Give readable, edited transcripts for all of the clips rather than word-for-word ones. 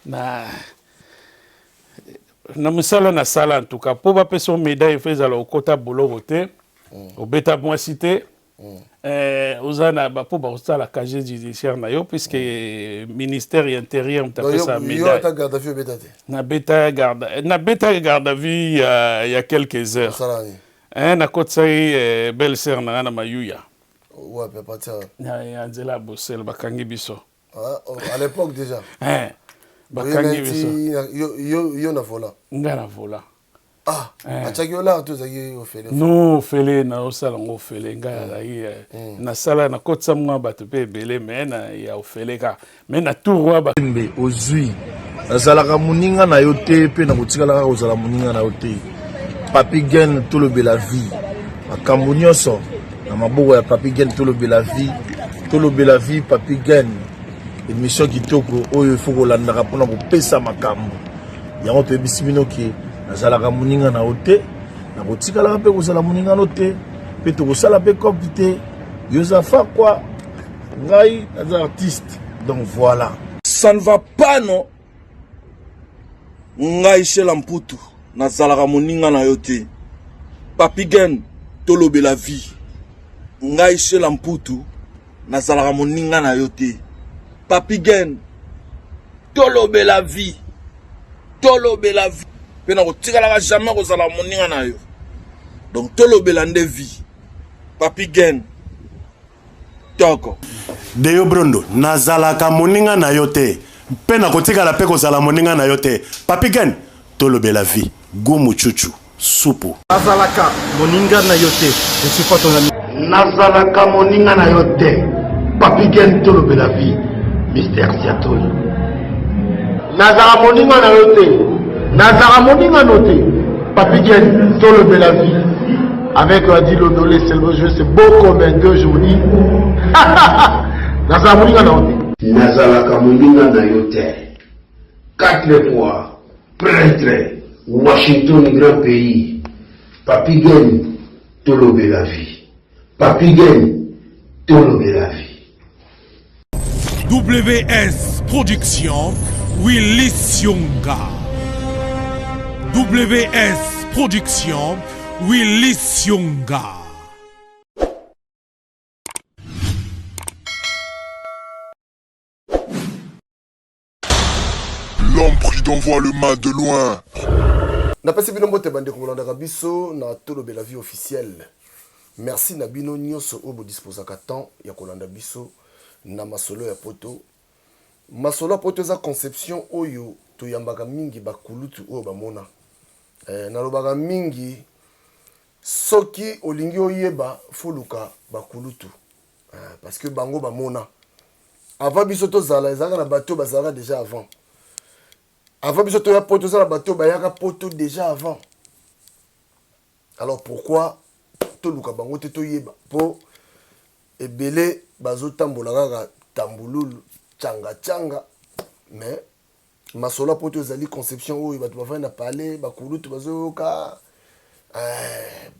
Na na mosala nasala, en tout cas mpo bapesa yo médaille, fo ezala okota boloko te, obeta mwasi te, oza na mpo bakosala casier judiciaire na yo, puisque ministère ya Intérieur moto apesa médaille. Nabeta garde, nabeta garde à vue ya quelques heures. Nakotisaki belle sœur na nga na mayuya ya nzela ya Bosele, bakangi biso. Ah, oh, à l'époque déjà? Eh, bakangi biso. Yo na volant? Nga na volant. Ah, atiaki yo lar to ozalaki ofele? Non, ofele, naosala yango ofele. Ngai azalaki nasala, nakotisa mwa bato mpe ebele, mais na ya ofele kaka, mais na tour wa mbe ozwi. Nazalaka moninga na yo te mpe nakotikala kaka kozala moninga na yo te. Papi Gen, tolobela vie, makambo nyonso na maboko ya Papi Gen. Tolobela vie, tolobela vie. Papi Gen, émission kitoko oyo ifo kolandaka mpona kopesa makambo yango. Toyebisi bino ke nazalaka moninga na yo te, nakotikalaka mpe kozala moninga no te, mpe tokosala mpe cope te. Yo oza fakwa, ngai naza artiste, donc voilà. Ça ne va pas, non. Ngai Shela Mputu, nazalaka moninga na yo te. Papi Gen, tolobela vie. Ngai Shela Mputu, nazalaka moninga na yo te. Papi Gen, tolobela vie, tolobela vie. Mpe nakotikalaka jamais kozala moninga na yo, donc tolobela nde vie. Papi Gen, toko. Deyo Brondo, nazalaka moninga na yo te mpe nakotikala mpe kozala moninga na yo te. Papi Gen, tolobela vie, gumu chuchu supu. Nazalaka moninga na yo te, je suis pas ton ami. Nazalaka moninga na yo te. Papi Gen, tolobela vie, Mister Siatoli. Nazala moninga na yo te, nazala moninga no te. Papi Gen, tolobela vie, avec Adi Londolé Selvo. Je c'est beau comme un deux, je vous dis, nazala moninga na yo te. Nazalaka moninga na yo te. Quatre fois prêtre Washington, grand pays. Papi Gen, tolobela vie. Papi Gen, tolobela vie. WS Production, Willy Sionga. WS Production, Willy Sionga. L'homme prudent voit le mal de loin. Napesi bino mbote, bandeko bolandaka biso na Tolobela vie officielle. Merci na bino nyonso oyo bodisposaka temps ya kolanda biso na Masolo ya Poto. Masolo ya Poto eza conception oyo toyambaka mingi bakulutu oyo bamona. Nalobaka mingi, soki olingi oyeba, foluka bakulutu, parce que bango bamona avant biso tozala. Ezalaka na bato bazalaka déjà avant biso toya Poto. Eza na bato bayaka Poto déjà avant. Alors pourquoi toluka bango te, toyeba? Mpo ebele bazotambola kaka tambululu, tianga-tianga. Mais Masolo ya Poto ezali conception oyo bato bavandi na palais, bakulutu bazoyoka,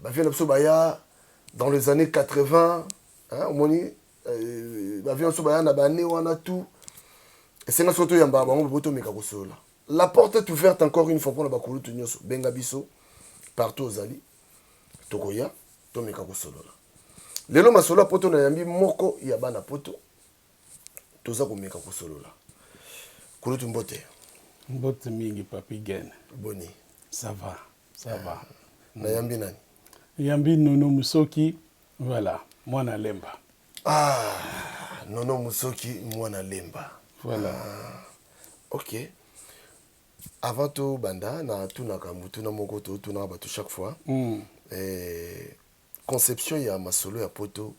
bavieux na biso baya dans les années 80, omoni, bavieux na biso baya na baannée wana, tout esenga soki toyambaka bango po tomeka kosolola. La porte est ouverte encore une fois mpona bakulutu nyonso. Benga biso partout ozali, tokoya tomeka kosolola. Lelo Masolo ya Poto, nayambi moko ya bana Poto, toza komeka kosolola. Kulutu, mbote. Mbote mingi, Papi Gen. Boni? Ça va, ça va. Nayambi nani? Yambi Nono Musoki, voilà, mwana Lemba. Ah, Nono Musoki, mwana Lemba. Voilà. Ah, ok. Avant tobanda, natunaka motuna moko totunaka bato chaque fois. Conception ya Masolo ya Poto,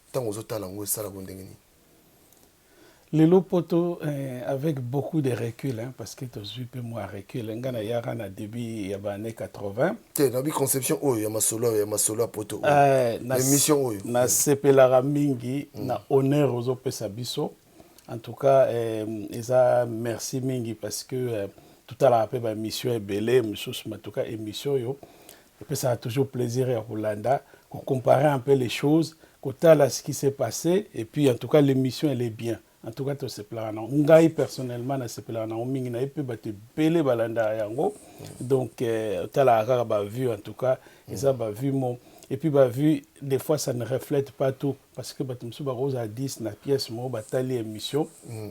ntango ozotala yango, esalaka ndenge nini? Lelo Poto, avec beaucoup de recul, hein, parce que tozwi mpe mwa recul, nga nayaka na début ya baannée 80. Te, nabi conception oyo ya Masolo ya Poto oyo, émission oyo. Nasepelaka mingi na honneur ozopesa biso. En tout cas, eza merci mingi, parce que totalaka mpe baémission ebele mosusu, mais en tout cas émission oyo epesaka toujours plaisir ya kolanda, kocomparer un peu les choses, kotala ce qui s'est passé. Et puis en tout cas, l'émission, elle est bien. En tout cas, tosepelaka nango. Ngai personnellement nasepelaka nango mingi, nayebi mpe bato ebele balandaka yango. Donc otalaka kaka bavue, en tout cas eza bavue mo. Et puis bavue, des fois ça ne reflète pas tout, parce que bato mosusu bakozala 10 na pièce moko, batali émission,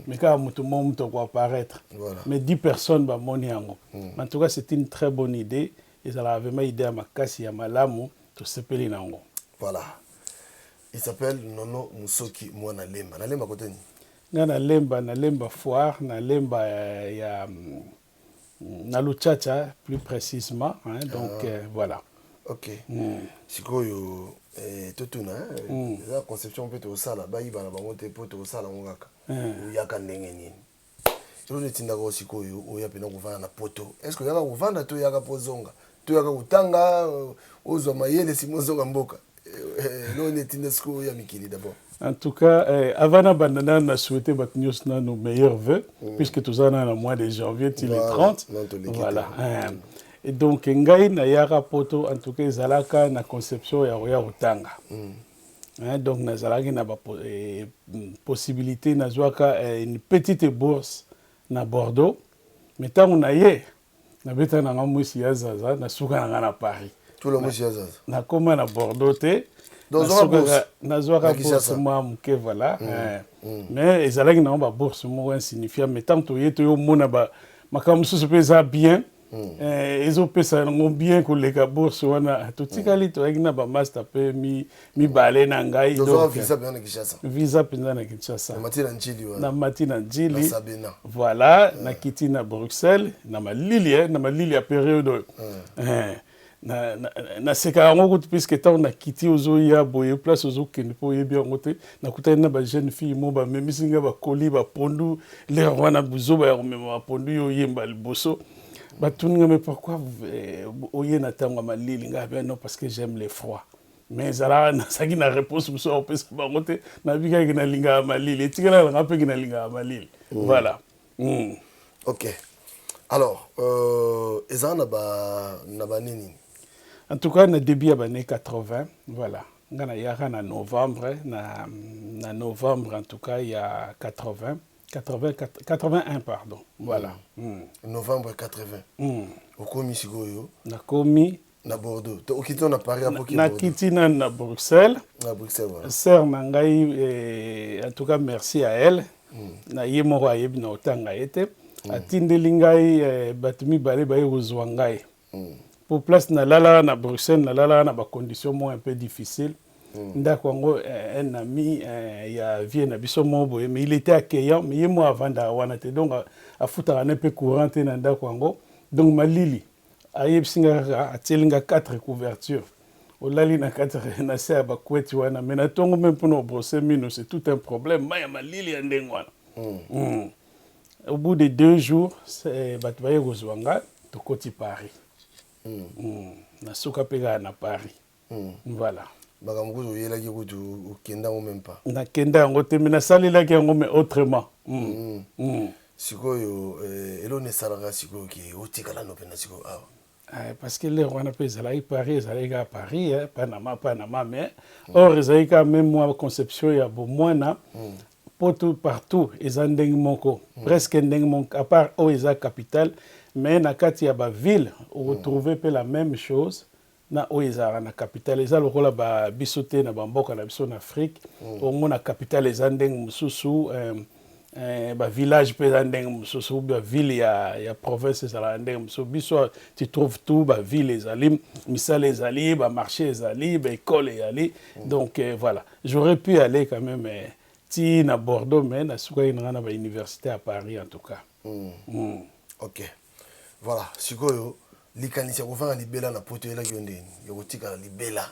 mais kaka moto moko moto akoapparaître, mais 10 personnes bamoni yango. En tout cas, c'est une très bonne idée. Ezalaka vraiment idée ya makasi, ya malamu, tosepeli nango. Voilà, il s'appelle Nono Musoki, mwana Lemba. Na Lemba kote nini? Nga na Lemba, na Lemba foire, na Lemba ya na Luchacha plus précisément, hein, donc ah. Voilà. Ok. Sikoyo totuna, eza conception mpe tokosala, bayiba na bango te, mpo tokosala yango kaka. Oyaka ndenge nini? Eloko etindaka sikoyo oya mpena kovanda na Poto? Est ce que oyaka kovanda to oyaka mpo ozonga, to oyaka kotanga, ozwa mayele, nsima ozonga mboka? Eloko nini etinda sikoyo oya mikili d'abord? En tout cas, avant nabanda nanu, na souhaité bato nyonso nanu meilleurs vœux, puisque toza nanu na mois de janvier ti le 30. Voilà. Et donc ngai nayaka Poto, en tout cas ezalaka na conception ya koya kotanga. Hein, donc nazalaki na bapossibilité, nazwaka une petite bourse na Bordeaux, mais ntango na ye nabeta nanga mwisi ya zaza, nasuka na nga na Paris. Mwisi ya zaza. Nakóma na Bordeaux te, nazwaka bourse mwa moke, voilà. Mais ezalaki nango babourse moko insignifiant. Mais ntango toye, toyomona makambo mosusu mpe eza bien, ezopesa yango bien koleka bourse wana. Totikali, toyaki na bamaster mpe mibale na ngai. Visa mpenza na Kinshasa, na mati na Njili, voilà. Nakiti na Bruxelles na malili, na malili ya période oyo. Nasekaka yango kutu, puisque ntango nakiti, ozoya boye, place ozokende mpo oyebi yango te. Nakutani na bajeune fille mo, bamemisi nga bakoli bapondu. Lere wana buzoba ya komema bapondu, yo oyemba liboso. Batuni nga: "Mais pourquoi oye na ntango ya malili?" Ngai abi: "Non, parce que j'aime le froid." Mais ezalaka, nazalaki na réponse mosusu akopesa bango te. Nayebi kaka nalingaka malili, etikala nanga mpeki nalingaka malili. Voilà. Ok, alors ezala na ba na banini? En tout cas, na début ya bannée 80, voilà. Nga nayaka na novembre, na novembre en tout cas ya 80, 80, 81, pardon, voilà. Novembre 80. Okomi sikoyo? Nakomi na Bordeaux, okiti na Paris? Nakiti nanu na Bruxelles. Na Bruxelles, voilà. Sœur na ngai, en tout cas merci à elle, na ye moko ayebi na otanga ye te, atindeli ngai bato mibale baye kozwa ngai po place nalalaka na Bruxelles, nalalaka na bacondition moko un peu difficile. Ndako yango, un ami ya vie na biso moko boye, mais il était accueillant, mais ye moko avandaka wana te, donc afutaka ne mpe courant te na ndako yango. Donc malili, ayebisi nga kaka, atieli nga 4 couverture, olali na kati na se ya bakweti wana. Mais na ntongo mpe, mpona obrosser mino, c'est tout un problème, mai ya malili ya ndenge wana. Au bout de 2 jours, bato baye kozwa nga, tokoti Paris. Nasuka mpe kaka na Paris. Voilà. Makambo kutu oyelaki kutu, okenda yango même pas? Nakenda yango te, mais nasalelaki yango, mais autrement. Sikoyo eloni esalaka sikoyo ke otikala no mpenza sikoyo awa? Parce que l'heure wana mpe ezalaki Paris, ezalaki kaka Paris, Panama, Panama, mais or ezalaki kaka même mwa conception ya bomwana. Poto partout eza ndenge moko, presque ndenge moko, à part oyo eza capitale. Mais na kati ya baville, oretrouve mpe la même chose na oyo ezalaka na capitale. Eza lokola biso te na bamboka na biso na Afrique. Omona capitale eza ndenge mosusu, bavillage mpe eza ndenge mosusu, ou baville ya province ezalaka ndenge mosusu. Biso tu trouves tout: baville ezali, misala ezali, bamarché ezali, baécole ezali. Donc voilà, j'aurais pu aller quand même ti na Bordeaux, mais nasukaki nanga na bauniversité à Paris en tout cas. Ok, voilà. Sikoyo likanisi ya kovanda libela na Poto eyelaki yo ndeni, ya kotikala libela?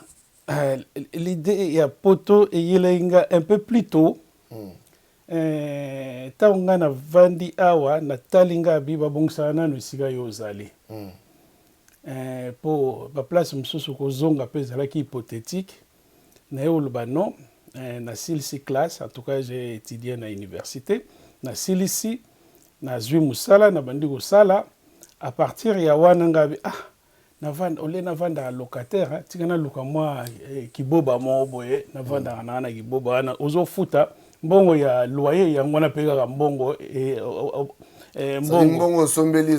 L'idée ya Poto eyelaki nga un peu plus tôt. Ntango ngai navandi awa, natali ngai abi babongisaka nano esika yo ozali, mpo baplace mosusu kozonga mpe ezalaki hypothétique. Naye oloba non, nasilisi classe, en tout cas j'ai étudié na université, nasilisi, nazwi mosala, nabandi kosala. À partir ya wana ngai abi: "Ah, navanda olie, navandaka locataire, tika naluka mwa kiboba moko boye, navandaka nanga na kiboba wana." Ozofuta. Mbongo ya loyer yango wana mpe kaka mbongo e, e, mbongo mbongo osombeli,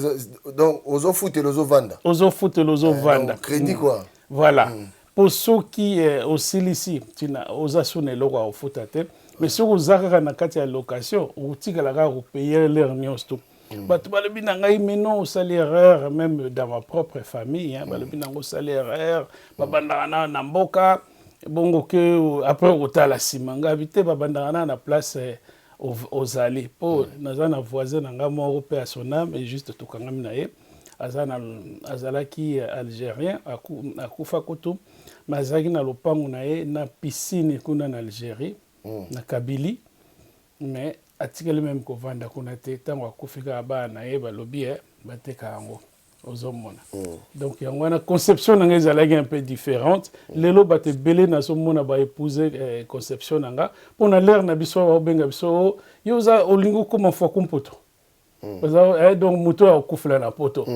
donc ozofutela, ozovanda. Ozofutela, ozovanda. Eh, crédit quoi. Voilà. Mpo soki osilisi ntina, oza su na eloko ya kofuta te. Mais soki oza kaka na kati ya location, okotikala kaka kopayer l'heure nyonso to. Bato balobi na ngai: "Mais non, osali erreur." Même dans ma propre famille, hein, balobi nango: "Osali erreur, babandaka na mboka bongo ke après okotala nsima." Ngai te, babandaka na place ozali. Mpo naza na voisin na ngai moko mpe, à son âme et juste, tokangami na ye, aza na, azalaki Algérien, akufa kutu, mais azalaki na lopango na ye na piscine kuna na Algérie, na Kabylie, mais atikali même kovanda kuna te. Ntango akufi kaka, bana na ye balobi bateka yango. Ozomona, donc yango wana conception na ngai ezalaki un peu différente. Lelo bato ebele nazomona baépouser conception na nga, mpo na l'heure na biso baobenga biso: "Yo oza olingi okóma fwaku mpoto." Donc moto oyo akufela na poto.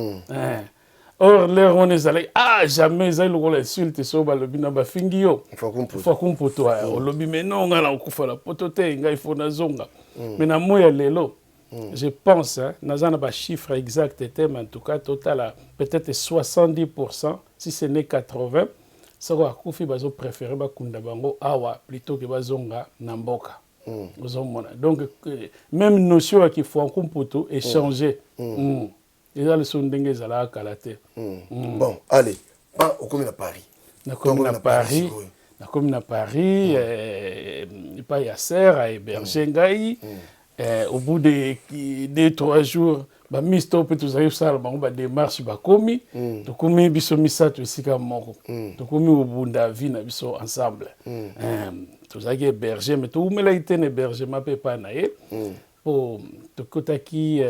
Or l'heure wana ezalaki, ah, jamais, ezali lokola insulte. So balobi na bafingi yo fwaku mpoto, olobi: "Mais non, ngai nakokufa na poto te, ngai fo nazonga." Mais na moi ya lelo, je pense, hein, naza na bachiffre exact te, mais en tout cas total peut-être 70%, si ce n'est 80, soki akufi, bazopréféré bakunda bango awa plutôt ke bazonga na mboka. Ozomona, donc même notion ya kifwanku mputu echanger. Eza lisusu ndenge ezalaka kala te. Bon, allez, pa okomi na Paris. Nakomi na Paris, nakomi na Paris, epai ya sœur ahéberge ngai. Au bout de 2, 3 jours, bamisto mpe tozali kosala bango badémarche, bakomi. Tokomi biso misato esika moko, tokomi kobunda vie na biso ensemble. Tozalaki héberge, mais towumelaki te na hébergement mpe epai na ye, mpo tokotaki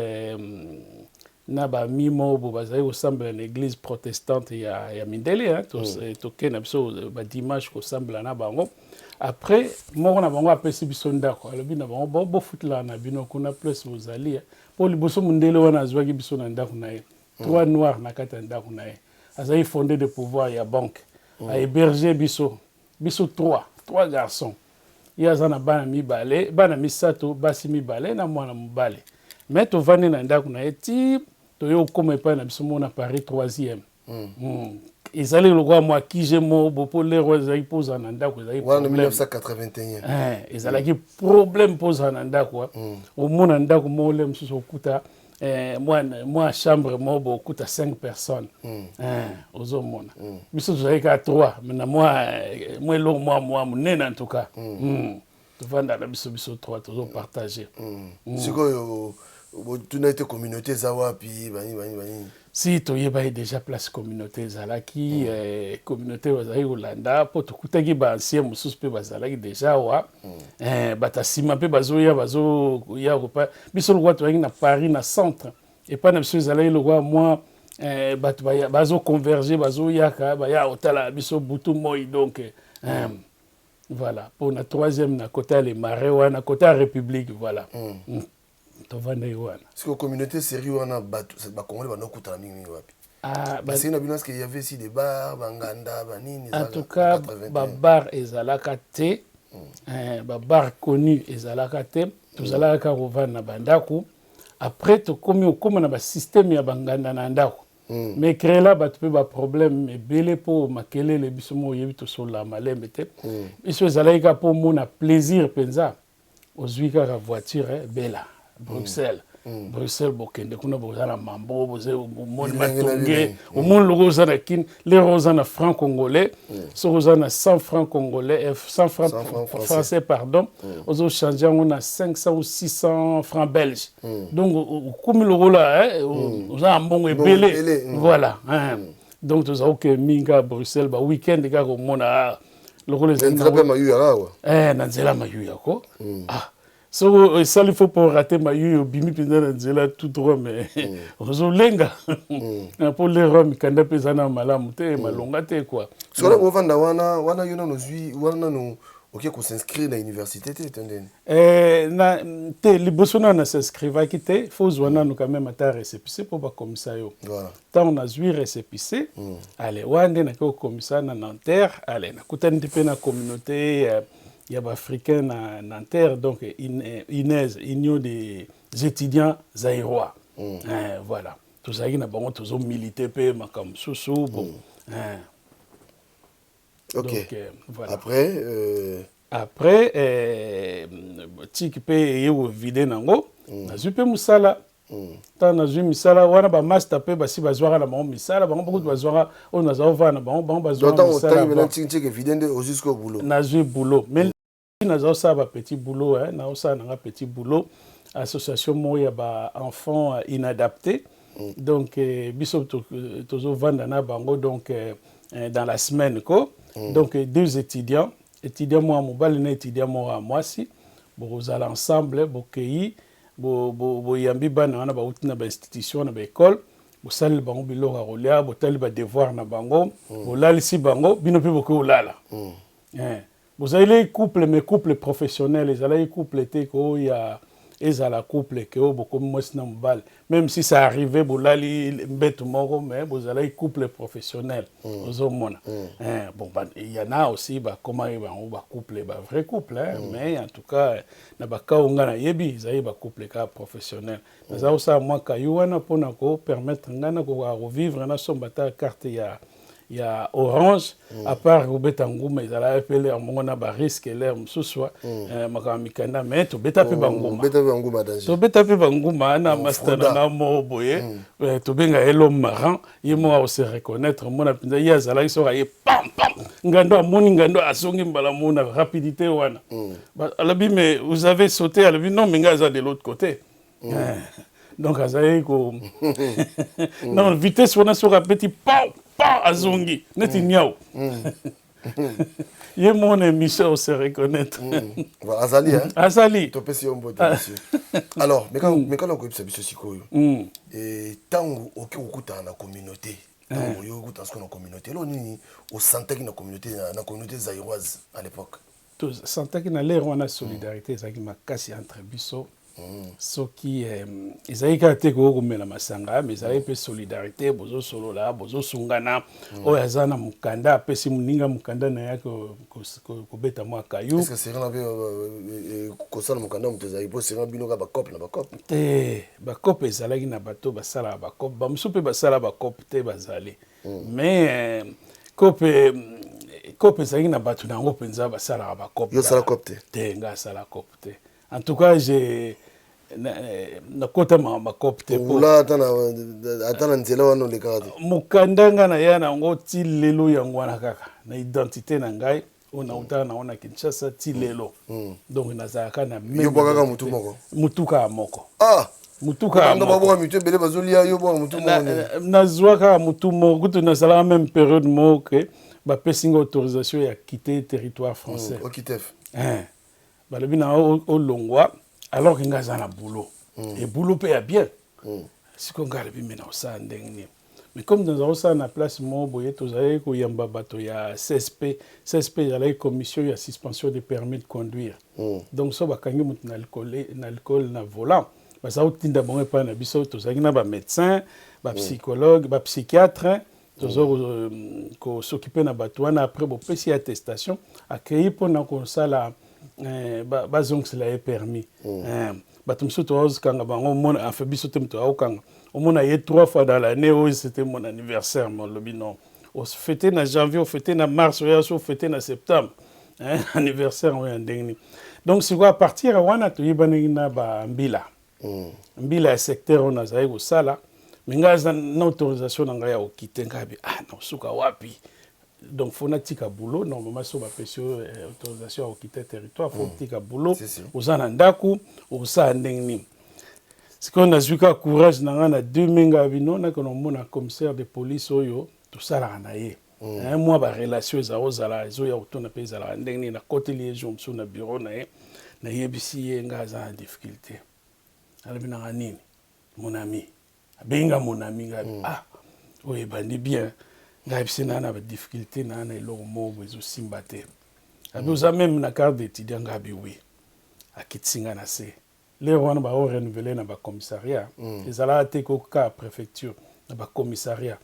na bami moko bo bazali kosambela na église protestante ya mindele, hein. Tokei na biso badimanche kosambela na bango. Après, moko na bango apesi biso ndako, alobi na bango: "Bo bofutelaka na bino kuna place bozali." Mpo liboso mondele wana azwaki biso na ndako na ye, trois noirs na kati ya ndako na ye, azali fondé de pouvoir ya banque, ahéberge biso, biso trois garçons. Ye aza na bana mibale, bana misato, basi mibale na mwana mobali. Mais tovandi na ndako na ye ti toye kokóma epai na biso moko na Paris troisième. Ezali lokola mwa kige moko bo, mpo lero ezalaki mpo ozala na ndako ezalaki wana 1981. Ezalaki problème mpo ozala na ndako. Omona ndako moko le mosusu okuta mwa chambre moko bo okuta 5 personnes. Ozomona, biso tozalaki kaka 3, mais na mwa eloko mwa monene. En tout cas, tovanda na biso, biso 3 tozopartage. Sikoyo botuna ete communauté eza wapi, bani bani bani? Si, toyebaki déjà place communauté ezalaki. Communauté bazalaki kolanda, mpo tokutaki baancien mosusu mpe bazalaki déjà awa. Bato ya nsima mpe bazoya, bazoya kopa biso. Lokola tozalaki na Paris na centre, epai na biso ezalaki lokola mwa bato bazoconverge, bazoyaka, baya kotala biso butu moi. Donc voilà, mpo na troisième, na côté ya Le Marais wana, côté ya République, voilà. Tovandaki wana. Sikoyo communauté série wana, bato bacongolais bandokutana mingimingi wapi? Ah, basei na bino, est-ce qu'il y avait aussi des bars, banganda, banini? En tout cas, babar ezalaka te. Babar connu ezalaka te, tozalaka kaka kovanda na bandako. Après tokomi okóma na basystème ya banganda na ndako, mais créela bato mpe baproblème ebele, mpo makelele, biso mo oyebi tosolola malembe te. Biso ezalaki kaka mpo omona plaisir mpenza, ozwi kaka voiture, bela Bruxelles. Bruxelles, bokende kuna, boza na mambo, omoni matonge, omoni loko oza na Kine. Lero oza na franc congolais, soki oza na 100 franc congolais, 100 franc français, pardon, ozochange yango na 500 ou 600 franc belge. Donc okomi lokola oza na mbongo ebele, voilà. Donc toza koke mingi kaka Bruxelles, baweekend kaka omona lokola ezali na nzela mayuya ko. Ah, soki esali fo mpo rate mayuya, obimi mpenza na nzela tout droit, mais ozolenga mpo lero mikanda mpe eza na malamu te, malonga te quoi. Soki ovanda wana wana, yo nano ozwi wana, nano oke kos'inscrire na université te to ndeni? Na te, liboso nano nas'inscrivaki te. Fo ozwa nano quand même ata récépissé mpo bakomisa yo. Ntango nazwi récépissé, ale wana nde nake kokomisa na Nanterre. Ale nakutani te mpe na communauté. ya baafricain na Nanterre, donc INES, Union des étudiants zaïrois. Eh, voilà, tozalaki na bango, tozomilite mpe makambo mosusu, bon. Eh. Donc, voilà. Après Après, tike mpe eye kovide nango, nazwi mpe mosala. Ntango nazwi misala wana, bamaster mpe basi bazwaka na bango misala. Bango mpo kutu bazwaka oyo naza kovanda na bango, bango Donc bazwaka ntango misala otangi mena avant. ntiki evide nde ozwi sikoyo boulot? Nazwi boulot, mais naza kosala bapetit boulot, hein, naosala nanga petit boulot, association moko ya baenfant inadapté. Donc biso tozovanda na bango, donc dans la semaine ko. Donc deux étudiants, étudiant moko ya mobali na étudiant moko ya mwasi, bokozala ensemble, bokei, boyambi bana wana bauti na bainstitution, na baécole, bosaleli bango biloko ya kolia, botali badevoir na bango, bolalisi bango, bino mpe bokoki kolala. Eh, bozali couple, mais couple professionnel. Ezalaki couple te ko ya ezala couple ke oyo bokomi mwasi na mobali, même si ça arrivé bolali mbeto moko, mais bozalaki couple professionnel. Ozomona. Eh, bon, il y en a aussi bakomaki bango bacouple, bavrai couple, hein, mais en tout cas na baka oyo ngai nayebi, ezalaki bacouple kaka professionnel. Naza kosala mwa kayu wana mpona kopermettre ngai na kokoka kovivre, nasomba ata carte ya Orange. À part kobeta nguma, ezalaki mpe l'heure moko na barisque, l'heure mosusu makambo ya mikanda, mais tobeta mpe banguma. Obeta mpe banguma danger. Tobeta mpe banguma na master na Froda. nga moko boye, tobenga ye l'homme marin. Ye moko akose reconnaître. Mona mpenza ye azalaki, soki aye, pam pam, ngando amoni ngando, azongi mbala moko na rapidité wana. Alobi: "Mais vous avez sauté." Alobi: "Non, mais ngai aza de l'autre côté." Donc azalaki ko non vitesse wana, soki abeti, pam pam, azongi neti niau. Ye moko na émission ose reconnaître. Voilà, azali, hein? Azali. Topesi yo mbote, monsieur. Alors mekana koyebisa biso sikoyo, ntango oki kokutana na communauté, ntango oyoki kokutana sikoyo na communauté, eloko nini osantaki na communauté, na communauté zaïroise à l'époque? Tosantaki na l'heure wana solidarité ezalaki makasi entre biso. Soki ezalaki kaka te koki komela masanga, mais ezalaki mpe solidarité, bozosolola, bozosungana. Oyo aza na mokanda apesi moninga mokanda na ye kobeta mwa kayu. Est-ce que serena mpe kosala mokanda moto ezalaki mpo serena bino kaka bacope na bacope? Te, bacope ezalaki na bato basalaka bacope, bamosusu mpe basala bacope te, bazali. Mais cope, cope ezalaki na bato na yango mpenza basalaka bacope. Yo osala cope te? Te, nga asala cope te. En tout cas, j'ai nakota macope te. Okula ata na nzela wana olekaka te? Mokanda nga na ya nango ti lelo yango wana kaka na identité na ngai oyo nautaka nango na Kinshasa ti lelo. Donc nazalaka na Yo bwakaka motu moko? Motu kaka moko. Ah! Motu kaka moko. Babwaka mitu ebele, bazolia, yo bwaka motu moko? Nazwa kaka motu moko. Kutu nazalaka même période moko ke bapesi nga autorisation ya quitter territoire français. OQTF. Balobi na olongwa, alors ke nga aza na boulot, e boulot mpe ya bien. Sikoyo ngai alobi: "Me na kosala ndenge nini?" Mais comme naza kosala na place moko boye, tozalaki koyamba bato ya CSP. CSP ezalaki commission ya suspension de permis de conduire. Donc so bakangi moto na alcool na volant, baza kotinda bango epai na biso. Tozalaki na bamédecin, bapsychologue, bapsychiatre, toza kos'occuper na bato wana. Après bopesi ye attestation, akei mpona kosala bazongisela ye permis. Bato mosusu tozokanga bango, omona, enfin biso te, moto akokanga, omona ye trois fois dans l'année: "Oyo c'était mon anniversaire." Mais olobi: "Non, ofete na janvier, ofete na mars, oya so ofete na septembre, anniversaire oyo ya ndenge nini?" Donc sikoyo, à partir ya wana, toyebanaki na bambila, mbila ya secteur oyo nazalaki kosala. Me ngai aza na autorisation na ngai ya kokite. Ngai abi: "Ah, nakosuka wapi?" Donc faut natika boulot. Normalement so bapesi yo autorisation ya kokite territoire, faut tika boulot. Oza na ndako, okosala ndenge nini? Sikoyo nazwi kaka courage na ngai na deux mai, ngai bino nakona omona commissaire de police oyo tosalaka na ye. Mwa barelation ezala kozala, ezoya kotuna mpe ezalaka ndenge nini. Nakoteli ye jour mosusu na bureau na ye, nayebisi ye ngai aza na difficulté. Alobi nanga: "Nini, mon ami?" Abengi nga mon ami. Ngai: "Ah, oyo ebandi bien." Ngai yebisi naa na badifficulté naa na eloko moko boye ezosimba te. Abi: "Oza même na carte d'étudiant?" Ngai abi: "Oui." Akitisi nga na se. L'heure wana bao renouveler na bacommissariat, ezalaka te koka préfecture, na bacommissariat.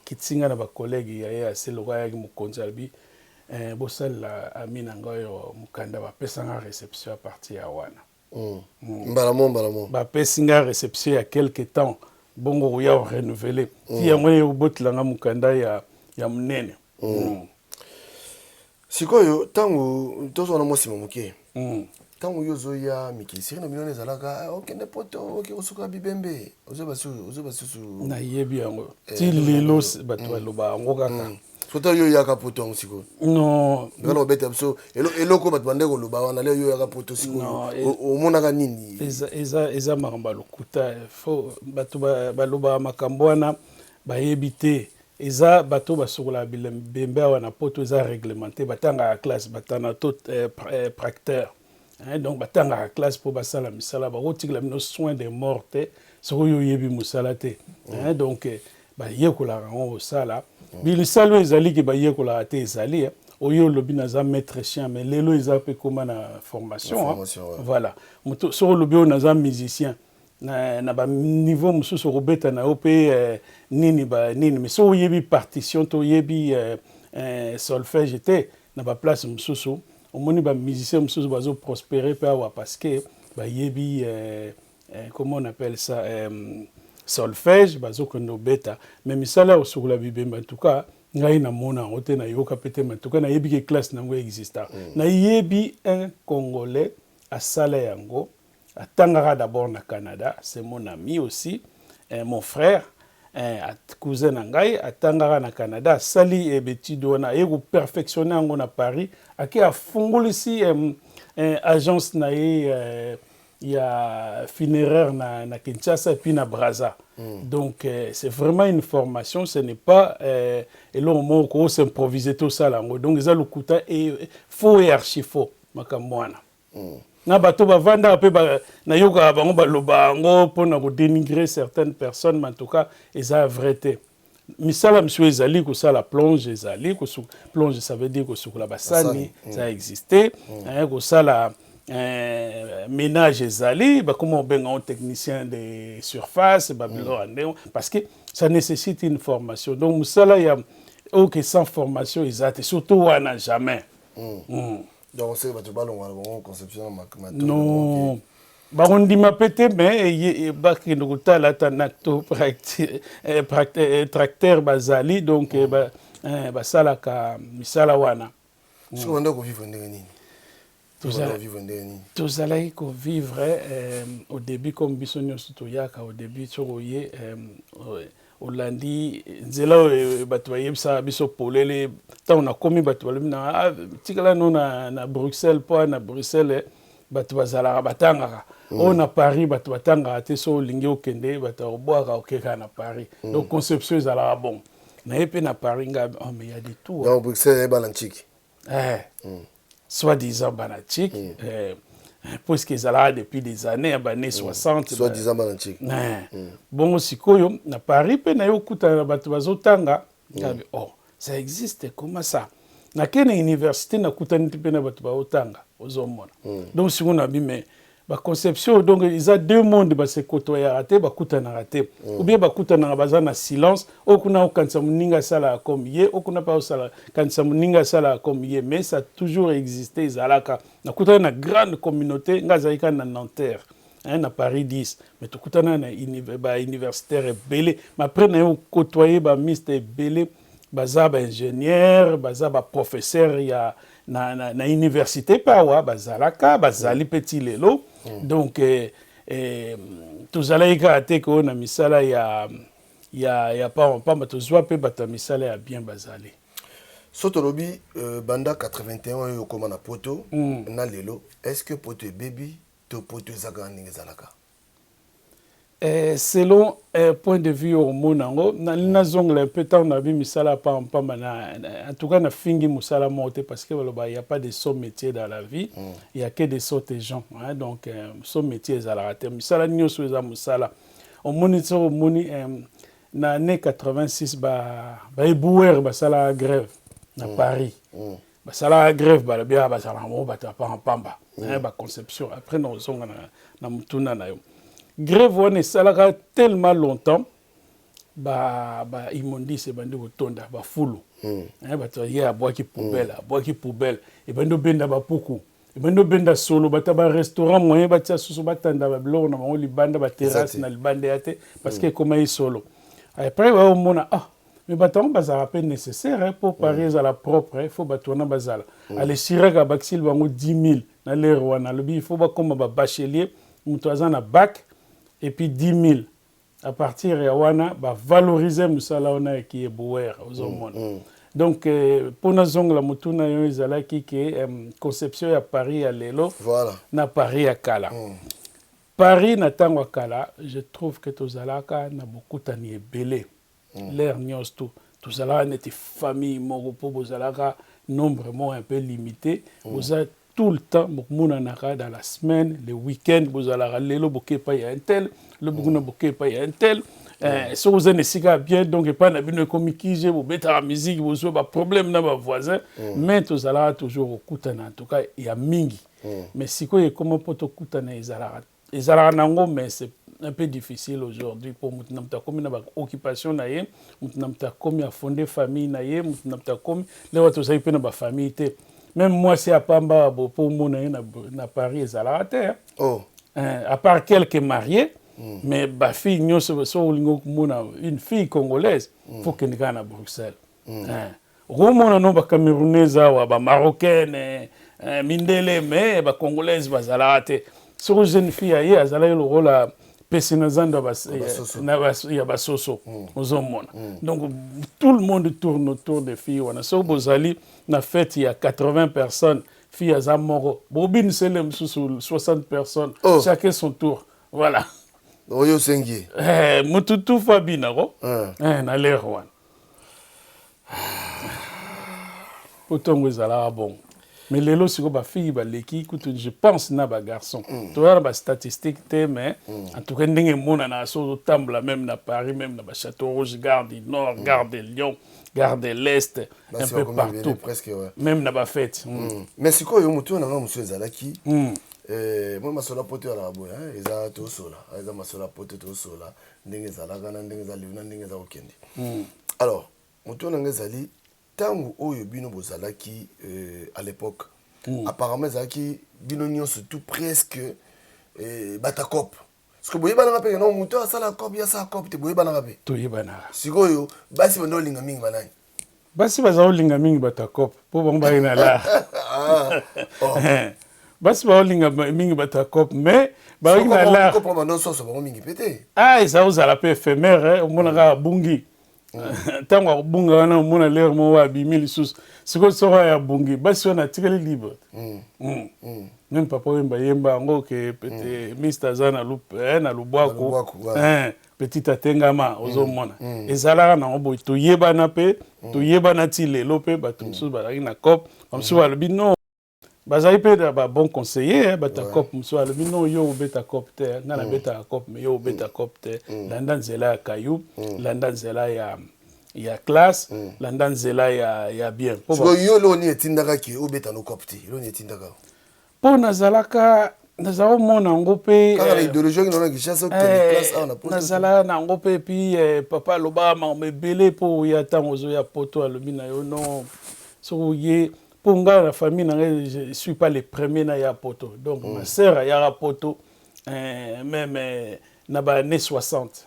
Kitisi nga na bacollègue ya ye ase, lokola ayaki mokonzi. Alobi: Bosalela ami na ngai oyo mokanda. Bapesa nga réception à partir ya wana. Mbala mo, mbala mo. Bapesi nga réception ya quelque temps, bongo koya korenouveler ti yango ye obotelanga mokanda ya monene. Sikoyo ntango tozwa na mwa nsima moke, ntango yo ozoya mikili, série na bino wana ezalaka okende Poto, oke kosuka bibembe, ozoyeba susu? Nayebi yango ti lelo, bato baloba yango kaka. Soki yo oyaka Poto yango sikoyo? Non. Ngana kobeta biso eloko bato bande koloba wana. Lelo yo oyaka Poto, sikoyo omonaka nini? Eza makambo ya lokuta. Fo bato balobaka makambo wana bayebi te. Eza bato basokolaka bibembe awa na Poto, eza réglementé. Batangaka classe, batanato tracteur, donc batangaka classe mpo basala misala. Bakotikela bino soin de mort te soki oyo oyebi mosala te. Donc bayekolaka yango kosala bilisala oyo ezali ke bayekolaka te. Ezali oyo olobi naza maître chien, mais lelo eza mpe koma na formation. Voilà, moto soki olobi oyo naza musicien, na baniveau mosusu okobeta na yo mpe nini ba nini, mais soki oyebi partition to oyebi solfège te, na baplace mosusu omoni bamusicien mosusu bazoprospérer mpe awa parce que bayebi comment on appelle ça, solfège, bazokende obeta. Mais misala ya kosukola bibembe, en tout cas ngai namona yango te, nayoka mpe te. Mais en tout cas nayebi ke classe nango exista. Nayebi un Congolais asala yango, atangaka d'abord na Canada. C'est mon ami aussi, mon frère, cousin na ngai. Atangaka na Canada, asali étude wana, aye koperfectionne yango na Paris, ake afungolisi agence na ye ya funéraire na Kinshasa et puis na Brazza. Donc c'est vraiment une formation, ce n'est pas eloko moko kos'improviser tosala yango. Donc eza lokuta et faux et archi faux makambo wana. Na bato bavandaka mpe nayokaka bango baloba yango mpona kodénigrer certaines personnes, mais en tout cas eza vrai te. Misala misusu ezali kosala plonge, ezali plonge, ça veut dire kosukola basani, ça existe. Kosala ménage ezali, bakoma kobenga ngo technicien de surface, babiloko ya ndenge, parce que ça nécessite une formation. Donc mosala ya oyo sans formation eza te, surtout wana jamais. Donc oseki bato balongwa na bango conception na Non, bakondima mpe te, mais bakende kotala ata nacto tracteur bazali, donc basalaka misala wana. Soki banda kovivre ndenge nini? Tozalaki kovivre au début comme biso nyonso toyaka au début. Soki oye, olandi nzela oyo bato bayebisaka biso polele. Ntango nakomi, bato balobi na ah, tikala no na Bruxelles, mpo na Bruxelles bato bazalaka batangaka. Oyo na Paris bato batangaka te. So olingi okende, bato akobwaka, okeka na Paris. Donc conception ezalaka bon. Naye mpe na Paris nga, oh, mais y a de tout. Donc Bruxelles eyebana ntiki. Soit disant bana tchik, puisque ezalaka depuis des années, baannées 60. Soit disant bana tchik. Bongo sikoyo na Paris mpe naye okutana na bato bazotanga. Oh, ça existe, comment ça? Nakei na université, nakutani mpe na bato baotanga, ozomona. Donc sikoyo nabi, mais baconception, donc eza deux mondes basekotoyaka te, bakutanaka te, ou bien bakutanaka, baza na silence. Oyo kuna okanisa moninga asalaka comme ye, oyo kuna mpe osala kanisa moninga asalaka comme ye, mais ça toujours existé, ezalaka. Nakutani na grande communauté. Nga azalaki kaka na Nanterre, hein, na Paris 10, mais tokutana na bauniversitaire ebele. Mais après naye okotoye bamiste ebele, baza baingénieur, baza baprofesseur ya na université mpe awa bazalaka, bazali mpe ti lelo. Donc tozalaki kaka te ke oyo na misala ya pamba pamba. Tozwa mpe bato ya misala ya bien bazali. So tolobi banda 81 oyo okóma na Poto na lelo, est ce que Poto ebebi to Poto eza kaka ndenge ezalaka? Selon point de vue oyo omona yango, nalingi nazongela mpe ntango nabi misala pambapamba. En tout cas nafingi mosala moko te, parce que baloba y a pas de sot métier dans la vie, y a que de sottes gens, hein. Donc sot métier ezalaka te, misala nyonso eza mosala. Omoni, soki omoni na année 86, baéboueur basalaka grève na Paris. Basalaka grève, balobi awa bazalaka bango bato ya pambapamba, baconception. Après nazonga na motuna na yo. Grève wana esalaka tellement longtemps. Ba ba immondices ebandi kotonda ba fulu mm. eh, bato ye abwaki poubelle mm. abwaki poubelle ebandi obenda bapuku ebandi obenda solo bato ya barestaurant moyen batia susu batanda babiloko na bango libanda baterrasse na libanda ya te parce que mm. ekomaki solo après baomona ah mais bato yango bazalaka mpe nécessaire mpo Paris mm. ezala propre il faut bato wana bazala mm. ale Chirac abakisili bango 10 000 na lere wana alobi il faut bakoma babachelier moto aza na bac et puis 10 000 à partir ya wana ba valoriser musala wana ya ki éboueur ozomona mm, mm. Donc mpo nazongela motuna yo ezalaki ke conception ya Paris ya lelo voilà. Na Paris ya kala Paris na ntango ya kala, je trouve que tozalaka na bokutani ebele l'heure nyonso tout tozalaka neti famille moko mpo bozalaka nombre moko un peu limité boza tout le temps bomonanaka dans la semaine, le week-end bozalaka lelo boke epai ya un tel, lobi kuna boke epai ya un tel. Soki oza na esika ya bien, donc epai na bino ekomi kije, bobetaka musique, bozwa baproblème na bavoisin, mais tozalaka toujours kokutana en tout cas ya mingi. Mais sikoyo ekoma mpo tokutana ezalaka ezalaka nango, mais c'est un peu difficile aujourd'hui mpo moto na moto akomi na baoccupation na ye, moto na moto akomi afonde famille na ye, moto na moto akomi lewa tozali mpe na bafamille te. Même mwasi ya pamba bo mpo omona ye na Paris ezalaka te. Oh. À part quelques mariés, mais bafille nyonso, so olingi komona une fille congolaise, faut kende kaka na Bruxelles. Okomona no bacamerounaise awa, bamarocaine, mindele, mais bacongolaise bazalaka te. Soki jeune fille aye, azalaki lokola pesi na zando ya basoso, ozomona. Donc tout le monde tourne autour de filles wana. Soki bozali na fête ya 80 personnes, fille aza moko, bobinisele mosusu 60 personnes. Oh. Chacun son tour, voilà. Oyo osengi. Motu tufa abinako na lere wana po ntongo ezalaka bongo. Mais lelo sikoyo bafille baleki kutu, je pense, na bagarçon. Toza na bastatistique te, mais en tout cas ndenge emonanaka so ozotambola même na Paris, même na bachâteau Rouge, gare du Nord, gare de Lyon, gare de l'Est, un peu partout presque, ouais. Même na bafête. Mais sikoyo motu oyo nanga mosusu ezalaki mwa masolo ya poto ezalaka boye, eza tosola, eza masolo ya poto tosola ndenge ezalaka na ndenge eza lelo na ndenge eza kokende. Alors motu oyo nanga ezali ntango oyo bino bozalaki à l'époque, apparemment ezalaki bino nyonso tout presque batakop, parce que boyebanaka mpe no moto asala cop, ye asala cop te, boyebanaka mpe. Toyebanaka. Sikoyo basi bando olinga mingi banani? Basi baza kolinga mingi bato ya cop mpo bango baye na lar. Oh. Basi baolinga mingi bato ya cop, mais bayoki na lar. Cop bando soso bango mingi mpe te. Ah, eza ozala mpe éphémère, omonaka abungi. Ntango akobunga wana, omona lere moko abimi lisusu. Sikoyo soko oyo abungi, basi wana atikali libre. Même papa oyemba yemba yango ke pete miste aza na lubwaku, petit atengama, ozomona. Ezalaka nango boye, toyebana mpe toyebana ti lelo mpe. Bato mosusu bazalaki na cop, bamosusu balobi non, bazali mpe na babon conseiller. Bato ya cop mosusu alobi non, yo obeta cop te, nga nabetaka cop, mais yo obeta cop te, landa nzela ya kayu, landa nzela ya classe, landa nzela ya bien. Sikoyo yo eloko nini etindaka ke obeta no cop te? Eloko nini etindaka? Mpo nazalaka nazala komona yango mpe. Kaka na idéologie oki na Kinshasa, okende classe awa na poto. Nazalaka na yango mpe. Puis papa alobaka makambo ebele mpo oya. Ntango ozoya poto, alobi na yo non, soki oye, mpo ngai na famille na ngai je suis pas le premier na ya poto. Donc ma sœur ayaka poto même na ba année 60.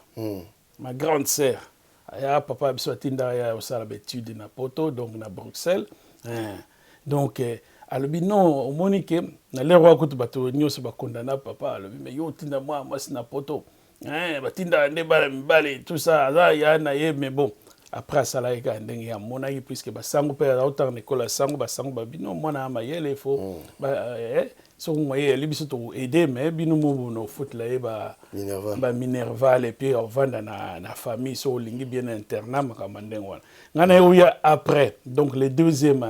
Ma grande sœur ayaka, papa ya biso atindaka ya kosala baétude na poto, donc na Bruxelles. Donc alobi non, omoni ke na lere wana kutu bato nyonso bakondana. Papa alobi mais yo otinda mwana mwasi na poto, batindaka nde bana mibale, tout ça, aza ya na ye. Mais bon, après asalaki kaka ndenge amonaki, puisque basango mpe aza kotanga na ekolo ya sango, basango babi non, mwana ya mayele, faut soki moye eyali biso tokoaide, mais bino mobona ofutela ye baminerval et puis ovanda na famille soki olingi bien na internat, makambo ya ndenge wana. Ngai na ye oya après, donc le deuxième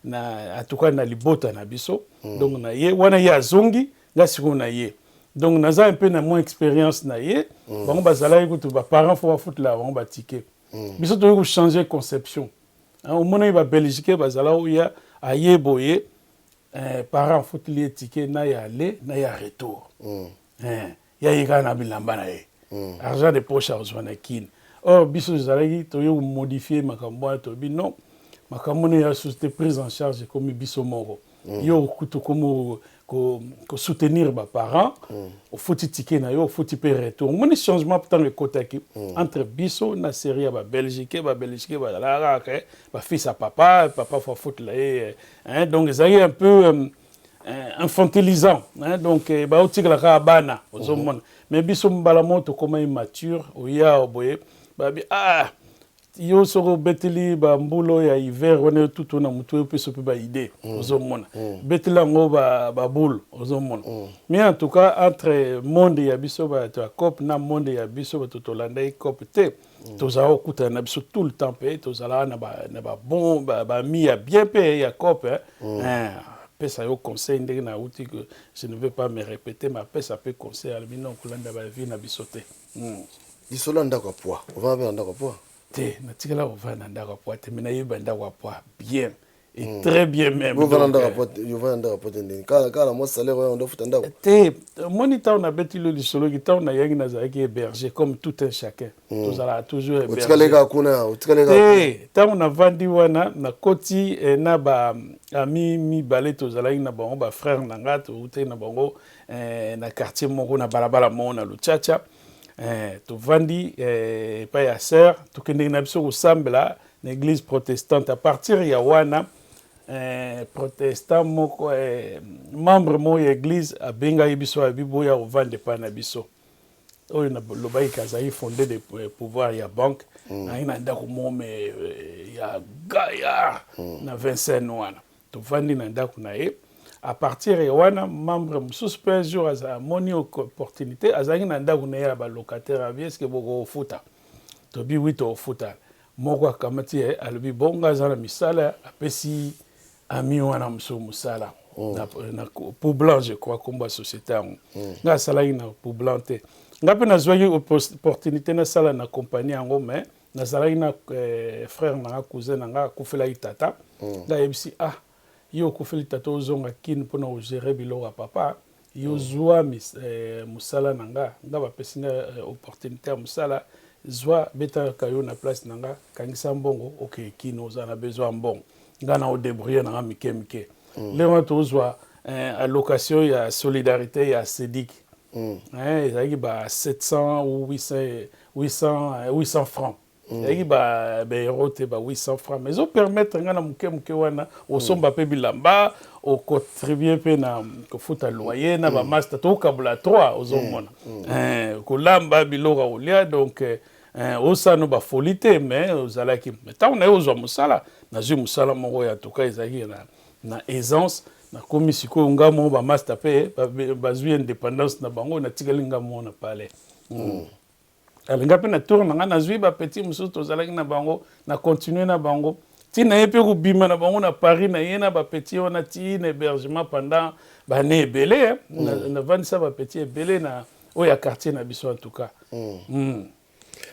na, en tout cas na libota na biso. Donc na ye wana ye azongi, ngai sikoyo na ye, donc naza un peu na moins expérience na ye. Bango bazalaki kutu baparent faut bafutela bango batike. Biso toyei kochanger conception. Omonaki babelgique bazala oya aye boye, parent afuteli ye ticket na ya aller na ya retour. Ya ye kaka na bilamba na ye. Argent de poche akozwa na Kine. Or biso tozalaki toye komodifie makambo wana, tolobi non, makambo wana ya susu te, prise en charge ekomi biso moko. Yo kutu komi kosoutenir baparent, ofuti ticket na yo, ofuti mpe retour. Omoni changement ntango ekotaki entre biso na série ya Babelgique. Babelgique bazalaka kaka bafils ya papa, papa faut afutela ye, hein. Donc ezalaki un peu infantilisant, hein. Donc baotikala kaka bana, ozomona. Mais biso mbala moko tokóma immature. Oya boye, babi: "Ah, yo soki obeteli bambula ya hiver wana, yo tutu na motu oyo opesa mpe baidée, ozomona, beteli yango baboule, ozomona." Mais en tout cas, entre monde ya biso bato ya cope na monde ya biso bato tolandaki cope te, tozala kokutana na biso tout le temps, mpe tozalaka na babon bami ya bien mpe ya cope, hein. Apesa yo conseil ndenge nauti, que je ne vais pas me répéter, mais apesa mpe conseil, alobi non, kolanda bavie na biso te. Lisolo ya ndako ya poids, ovanda mpe na ndako ya poids? Te, natikala kovanda na ndako ya poids te, mais nayeba ndako ya poids bien et très bien même. Ovanda ndako ya poids, ovanda ndako ya poids te ndeni? Kaka na mwa salaire oyo ndofuta ndako? Te, omoni, ntango nabeti lo lisolo, ntango nayaki, nazalaki hébergé comme tout un chacun. Tozalaka toujours Otikali kaka kuna, otikali kaka? Te, ntango navandi wana, nakoti na baami mibale tozalaki na bango, bafrère na nga, toutaki na bango na quartier moko, na balabala moko na Luchacha. Tovandi epai ya sœur, tokendeki na biso kosambela na église protestante. À partir ya wana, protestant moko, membre moko ya église, abengaki biso, abi boya kovanda epai na biso. Oyo nalobaki kazalaki fondé de pouvoir ya banque. Ayaki na ndako moko me ya gaillard na Vincennes wana. Tovandi na ndako na ye. À partir ya wana, membre mosusu mpe un jour amoni opportunité, azalaki na ndako na ye ya balocataire, abi: "Eske bokofuta?" Tobi: "Oui, tokofuta." Moko akamati ye, alobi: "Bongo aza na misala." Apesi ami wana mosusu mosala na Poublan, je crois, kombo ya société yango. Nga asalaki na Poublan te, nga mpe nazwaki opportunité nasala na compagnie yango, mais nazalaki na frère na nga, cousin na nga, akufelaki tata. Nga ayebisi: "Ah, yo okufeli tata, ozonga Kine mpona ogérer biloko ya papa, yo zwa mosala na nga. Nga bapesi nga opportunité ya mosala, zwa, betaka yo na place na nga, kangisa mbongo, okei Kine, oza na besoin ya mbongo, nga na odébrouille na nga mike mike." Ndenge wana tozwa allocation ya solidarité ya SEDIK. Ezalaki ba 700 ou 800, 800, 800 francs. Ezalaki baeuro te, ba 800 francs, mais ezopermettre nga na moke moke wana osomba mpe bilamba, ocontribue mpe na kofuta loyer na bamaster, tokokabola 3, ozomona, kolamba biloko ya kolia. Donc osano bafoli te, mais ozalaki. Ntango na ye ozwa mosala, nazwi mosala moko ya tuka, ezalaki na aisance. Nakomi sikoyo nga moko, bamaster mpe bazwi indépendance na bango, natikali nga moko na palais. Alinga mpe na tour na ngai, nazwi bapeti mosusu tozalaki na bango, na continue na bango ntina ye mpe kobima na bango na Paris, na ye na bapeti wana ti na hébergement pendant bane ebele. Navandisa bapeti ebele na oyo ya quartier na biso en tout cas.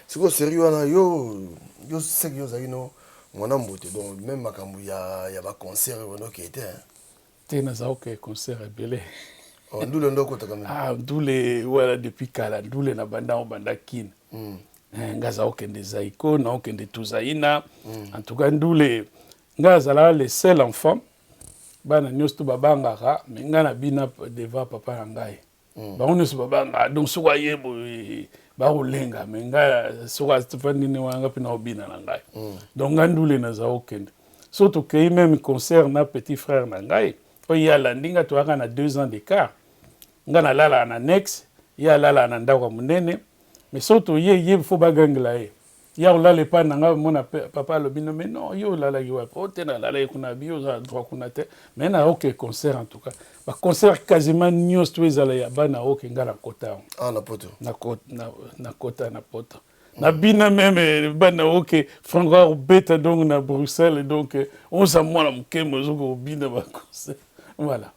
Sikoyo série wana, yo seki, yo ozalaki no mwana mbote, donc même makambo ya baconcert wana okee te? Te, naza oke concert ebele. Oh, ndule ndo okotaka? Ah, ndule wana depuis kala, ndule na banda banda Kine. Nga aza okende Zaiko, na okende Tuzaina. En tout cas ndule, nga azalaka le seul enfant. Bana nyonso to babangaka, mais nga na bina devant papa na ngai. Bango nyonso babangaka, donc soki aye boye bakolenga, mais nga soki afandi nini wana, nga mpe na obina na ngai. Donc nga ndule naza okende. So tokei même concert na petit frère na ngai oyo ye alandi nga, toyaka na 2 ans d'écart. Nga nalalaka na annexe, ye alalaka na ndako ya monene, mais soki toye, ye faut bagangela ye, ya kolala epai na nga. Mona papa alobi: "No, mais non, yo olalaki wapi?" "O te, nalalaki kuna." "Bi oza droit kuna te." Mais na oke concert, en tout cas baconcert quasiment nyonso to ezala ya bana oke, nga nakota yango. Ah, na Poto? Nakota na Poto, nabina même bana oke Franco akobeta donc na Bruxelles. Donc oza mwana mokembe, ozoki kobina baconcert, voilà.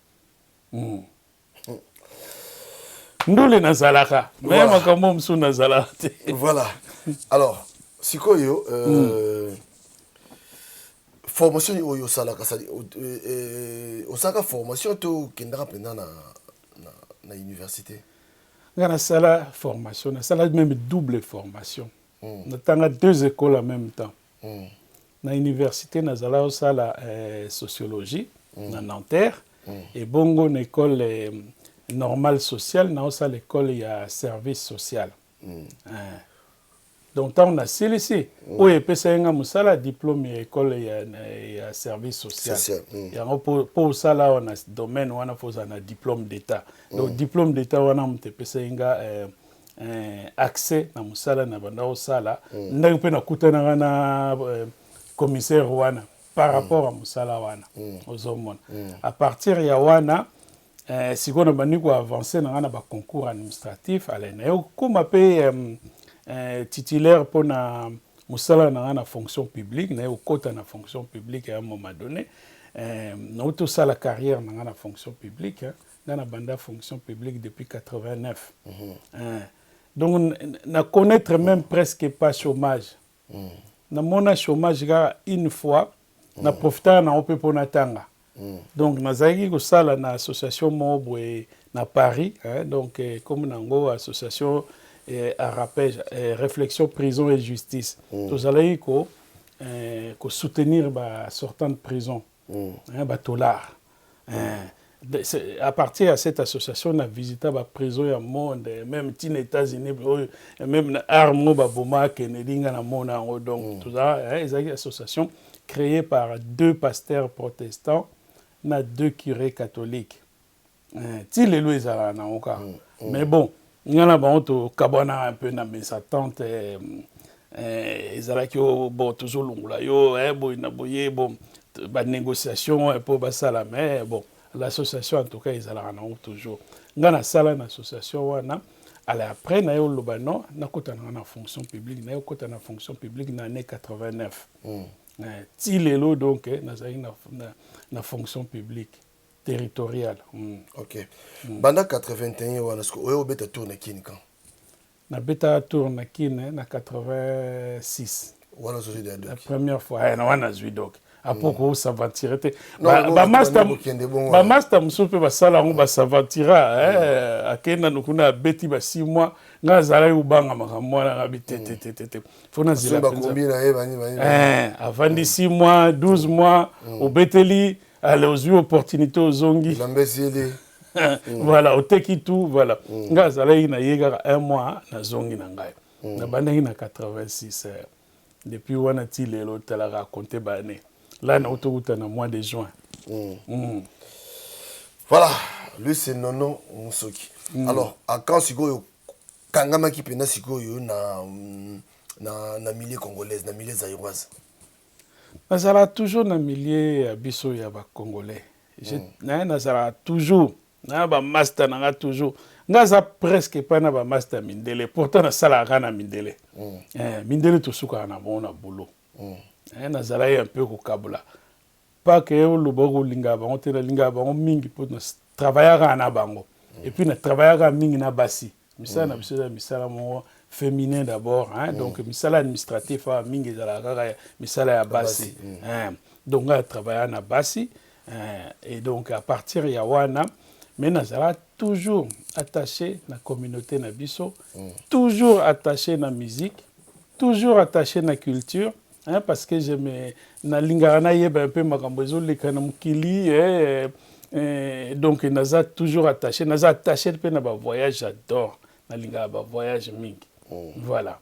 Ndule nazalaka, mais makambo mosusu nazalaka te. Voilà. Alors sikoyo, formation oyo osalaka, osalaka formation to okendaka mpenza na université? Nga nasala formation, nasala même double formation. Natanga deux écoles en même temps. Na université nazala kosala sociologie na Nanterre, ebongo na école normale sociale naosala école ya service social. Donc ntango nasilisi, oyo epesaki nga mosala, diplôme ya école ya service social. Social. Yango po osala awa na domaine wana, fo ozala na diplôme d'état. Donc diplôme d'état wana moto epesaki nga accès na mosala na banda kosala. Ndenge mpe nakutanaka na commissaire wana par rapport à mosala wana, ozomona, à partir ya wana, sikoyo nabandi koavance na ngai na baconcours administratif. Ale naye okóma mpe titulaire mpona mosala na ngai na fonction publique. Naye kokɔta na fonction publique à un moment donné. Nauti osala carrière na ngai na fonction publique, hein. Ngai na banda fonction publique depuis 89. Donc na connaître même presque pas chômage. Namona chômage kaka une fois, na profitaka nango mpe mpo natanga. Donc nazalaki kosala na association moko boye na Paris, hein, donc comme nango association ARAPEJ, réflexion prison et justice. Tozalaki kosoutenir basortant de prison, hein, batolard, hein. À partir de cette association, on a visité ba prison ya monde, même ntina États-Unis oyo, même na arme oyo baboma Kennedy, nga na mona yango. Donc toza, ezalaki association créée par deux pasteurs protestants na deux curés catholiques. Ti lelo ezalaka nango kaka. Mais bon, nga na bango tokabwana un peu na mésentente. Ezalaki bon, tozolongola yo, boye na boye, bon, banégociation mpo basala. Mais bon, l'association en tout cas ezalaka nango toujours. Nga nasala na association wana. Ale après naye oloba non, nakota nanga na fonction publique. Naye okota na fonction publique na année 89. Ti lelo donc nazalaki na fonction publique territoriale. Ok. Banda 81 wana, siko oyo obeta tour na Kini quand? Nabeta tour na Kine na 86. Wana ozwi ya la première fois, na wana nazwi. Donc apo kos'aventurer te. Bamaster mosusu mpe basala yango, bas'aventura, akei nanu kuna, abeti ba 6 mois. Ngai azalaki kobanga makambo wana, ngabi te, te, te, te, te, fo nazela. Avandi 6 mois, 12 mois, obeteli, ale ozwi opportunité, ozongi, voilà, oteki tout, voilà. Ngai azalaki na ye kaka un mois, nazongi na ngai. Nabandaki na 86. Depuis wana ti lelo, otalaka compte baane là, nauti okuta na mois de juin. Voilà, lui c'est Nono Musoki. Alors à quand sikoyo kangamaki mpena sikoyo na milieu congolaise, na milieu zaïroise? Nazala toujours na milieu ya biso ya bacongolais. Naye nazalaka toujours na bamaster na nga toujours. Nga aza presque epai na bamaster ya mindele, pourtant nasalaka kaka na mindele. Mindele tosukaka na bango na boulot. Nazalaki un peu kokabola, pas ke oloba kolingaka bango te. Nalingaka bango mingi mpo travaillaka na bango, et puis na travaillaka mingi na basi. Misala na biso eza misala moko féminin d'abord, hein? Donc misala administratif awa mingi ezalaka kaka misala ya basi, hein? Donc ngai travailla na basi, hein? Et donc à partir ya wana, mais nazala toujours attaché na communauté na biso, toujours attaché na musique, toujours attaché na culture, hein, parce que je me nalingaka nayeba mpe makambo ezoleka na mokili, eh, donc naza toujours attaché, naza attaché mpe na bavoyage. J'adore, nalingaka bavoyage mingi. Voilà.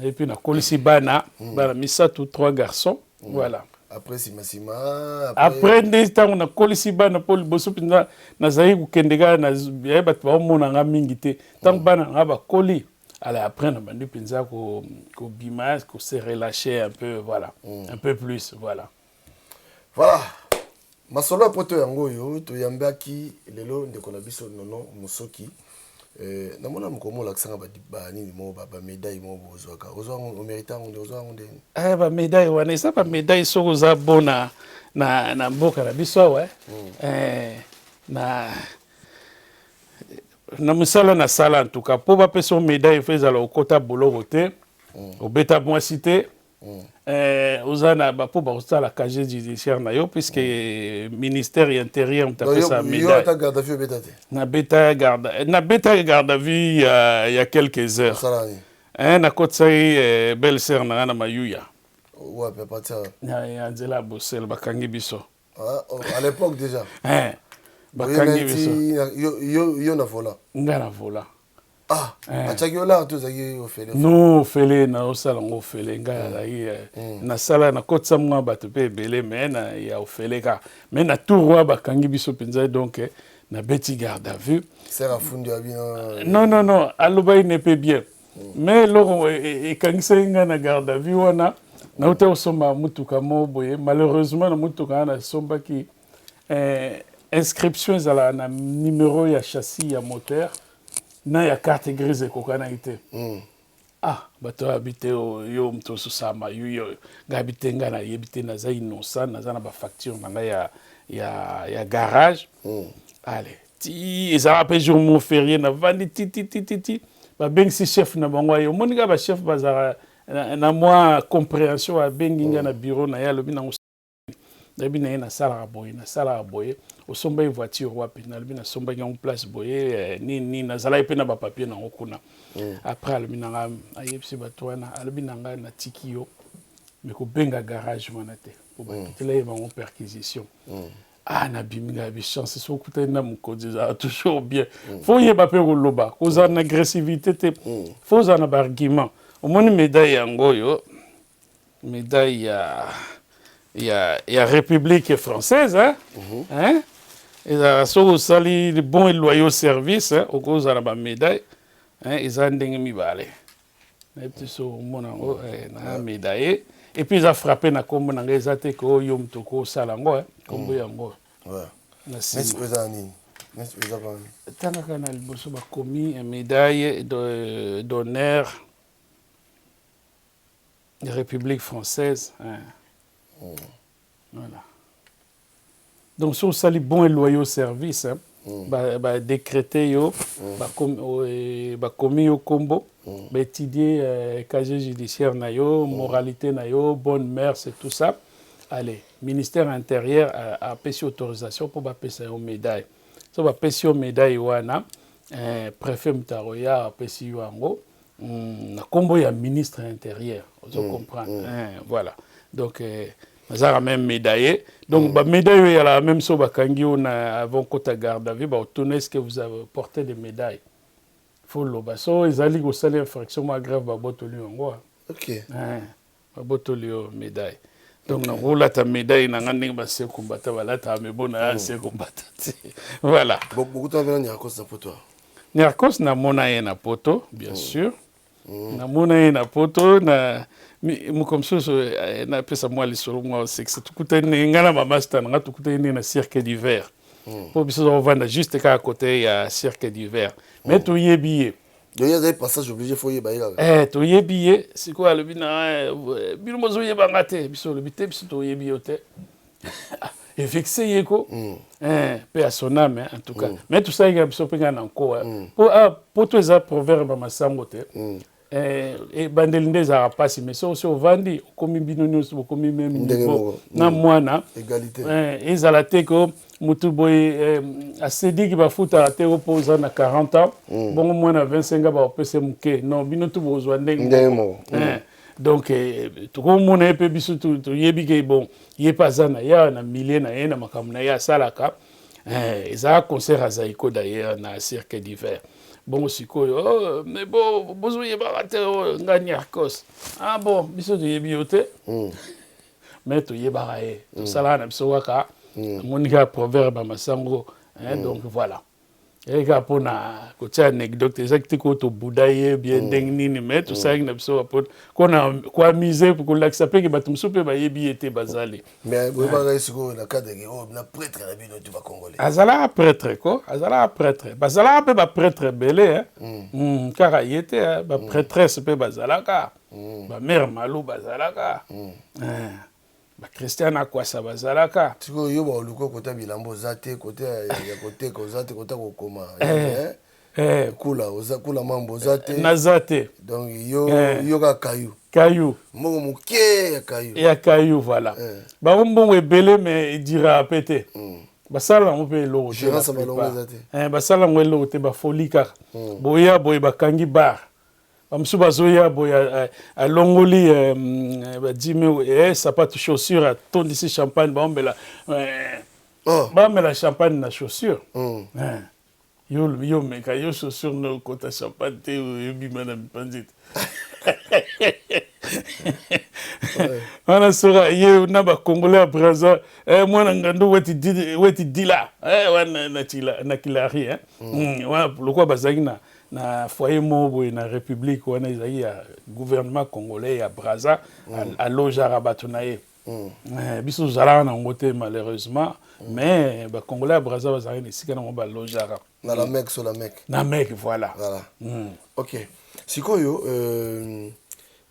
Et puis nakolisi bana, bana misato, trois garçons, voilà. Après nsima nsima? Après nde ntango nakolisi bana, mpo liboso mpenza nazalaki kokende kaka, ye bato baomonanga mingi te. Ntango bana nanga bakoli, alors après nabandi mpenza kobima, kose relâcher un peu, voilà, un peu plus, voilà. Voilà, masolo ya poto yango oyo toyambaki lelo, ndeko na biso Nono Mosoki. Namona mokolo mo olakisanga banini mo, bamédaille mo bozwaka, ozwa omérite yango nde, ozwa yango nde? Eh, bamédaille wana eza bamédaille soki oza bo na mboka na biso awa, na mosala nasala. En tout cas, mpo bapesa yo médaille, fo ezala okota boloko te, obeta mwasi te. Oza na mpo bakosala casier judiciaire na yo, puisque ministère ya intérieur moto apesa médaille. Nabeta garde, nabeta garde à vue ya quelques heures. Nakotisaki belle sœur na nga na mayuya ya nzela ya Bosele, bakangi biso. À l'époque déjà? Bakangi biso. Yo na vola? Nga na vola. Ah, atiaki yo lar to ozalaki ofele? Non, ofele, naosala yango ofele. Ngai azalaki nasala, nakotisa mwa bato mpe ebele, mais na ya ofele kaka. Mais na tour wana bakangi biso mpenza, donc nabeti garde à vue. Sœur afundi ya bino? Non, non, non, alobaki ne mpe bien, mais eloko ekangisaki ngai na garde à vue wana, nauta kosomba motuka moko boye. Malheureusement, na motuka wana nasombaki, inscription ezalaka na numéro ya châssis ya moteur na ya carte grise ekokanaki te. Ah, bato bayebi te, yo moto ososama yo, yo ngai yebi te, ngai nayebi te, naza innocent, naza na bafacture na ngai ya garage. Ale ti ezalaka mpe jour mo férié, navandi ti ti ti ti ti babengisi chef na bango aye. Omoni kaka bachef bazalaka na mwa compréhension. Abengi ngai na bureau na ye, alobi nango nayebi na ye, nasalaka boye, nasalaka boye. Osombaki voiture wapi? Nalobi nasombaki yango place boye, nini nini, nazalaki mpe na bapapier nango kuna. Après alobi na nga, ayebisi bato wana, alobi na ngai: "Natiki yo, me kobenga garage wana te, po bakitela ye bango perquisition." Ah, nabimi ngai bichance. Soki okutani na mokonzi, ezala toujours bien. Faut oyeba mpe koloba, kozala na agressivité te, faut ozala na baargument. Omoni médaille yango oyo, médaille ya République française, hein? Hein? Ezalaka soki osali bon et loyaux service, okozala bamédaille. Eza ndenge mibale, nayebi te so omona yango na médaille. Et puis eza frappé na nkombo na ngai, eza te ke oyo moto okosala yango, nkombo yango. Na nsima nini? Tangaka na liboso, bakomi médaille d'honneur République française, hein. Voilà, donc soki osali bon et loyaux service, hein, badécréter yo, bakomi yo nkombo, baétudie casier judiciaire na yo, moralité na yo, bonne mœurs et tout ça. Allez, ministère intérieur apesi autorisation mpo bapesa yo médaille. So bapesi yo médaille wana, préfet moto akoya, apesi yo yango na nkombo ya ministre intérieur, ozo comprendre? Voilà, donc nazalaka même médaillé. Donc bamédaille oyo eyalaka même so bakangi yo na avant kota garde à vue, baotuna: "Est ce que vous avez porté des médailles?" Faut loba. So ezali kosala infraction mwa grave, babotoli yango. Babotoli yo médaille. Donc nakolata médaille na nga ndenge basie kombata balataka, me bo na asie kombata te. Voilà. Bokutana mpe na Niarcos na poto? Niarcos, namona ye na poto, bien sûr, namona ye na poto. Na moko mosusu napesa mwa lisolo mwa sexe. Tukutani ndenge ngai na bamaster na nga, tukutani ndenge na Cirque d'hiver, mpo biso tokovanda juste kaka côté ya Cirque d'hiver, mais toyebi ye. Donc ye azali passage obligé, faut oyeba ye kaka. Toyebi ye. Sikoyo alobi na bino: "Bozoyebanga te?" Biso olobi te, biso toyebi yo te. Evexe ye ko, mpe ya son âme, en tout cas. Mais tosalaki biso mpe ngai na nkoa, po poto eza proverbe masango te. Ebandeli nde ezalaka mpasi, mais soki osi ovandi, okomi, bino nyonso bokomi même niveau na mwana. Ezala te ko motu boye asediki bafutaka te mpo oza na 40 ans, bongo mwana 25 ans bakopesa moke. Non, bino tu bozwa ndenge moko. Donc tokomona ye mpe, biso toyebi ke bon, ye mpe aza na ye na milieu na ye, na makambo na ye asalaka. Ezalaka concert Azaiko d'ailleurs na Cirque d'hiver. Bongo sikoyo: "Oh, mais bo bozoyebaka te ngai Niarcos?" "Ah bon, biso toyebi yo te." Mais toyebaka ye, tosalaka na biso kaka. Amoni kaka proverbe ya masango. Donc voilà, eyaki kaka mpona kotia anecdote. Ezaki te ko tobuda ye bien ndenge nini, mais tosalaki na biso mpona koamuser, kolakisa mpeke bato mosusu mpe bayebi ye te bazali. Mais boyebaka ye sikoyo na cadre oyo na prêtre na bino to bacongolais? Azalaka prêtre ko, azalaka prêtre. Bazalaka mpe baprêtre ebele, kaka ye te, baprêtresse mpe bazalaka, bamare malu bazalaka, bachristian akwasa bazalaka. Sikoyo yo baoluka kota bilamba oza te, kote ya koteka oza te, kota kokoma, kula oza, kula mambo oza te. Naza te. Donc yo, yo kaka kayu. Caillou. Mbongo moke ya caillou. Ya caillou, voilà. Eh. Bango mbongo ebele mais ediraka mpe te. Basala yango mpe eloko te. Gérance malongo eza te. Eh, basala yango eloko te, bafoli kaka. Boya boye bakangi bar. Bamosusu bazoya boye alongoli eh, badime eh, sapato chaussure atondisi champagne baomela eh, oh. Bamela champagne na chaussure. Eh. Yo, yo meka yo chaussure na okota champagne te ebima na mipanzi te. Wana soki aye na bacongolais ya braza eh, mwana ngando weti dila eh, wana na kilari eh. Wana lokola bazalaki na foyer moko boye na république wana ezalaki ya gouvernement congolais ya braza. Alojaka bato na ye. Biso tozalaka nango te malheureusement, mais bacongolais ya braza bazalaki na esika nango balojaka. Na la Mecque, sur la Mecque. Na Mecque, voilà. Voilà. Ok, sikoyo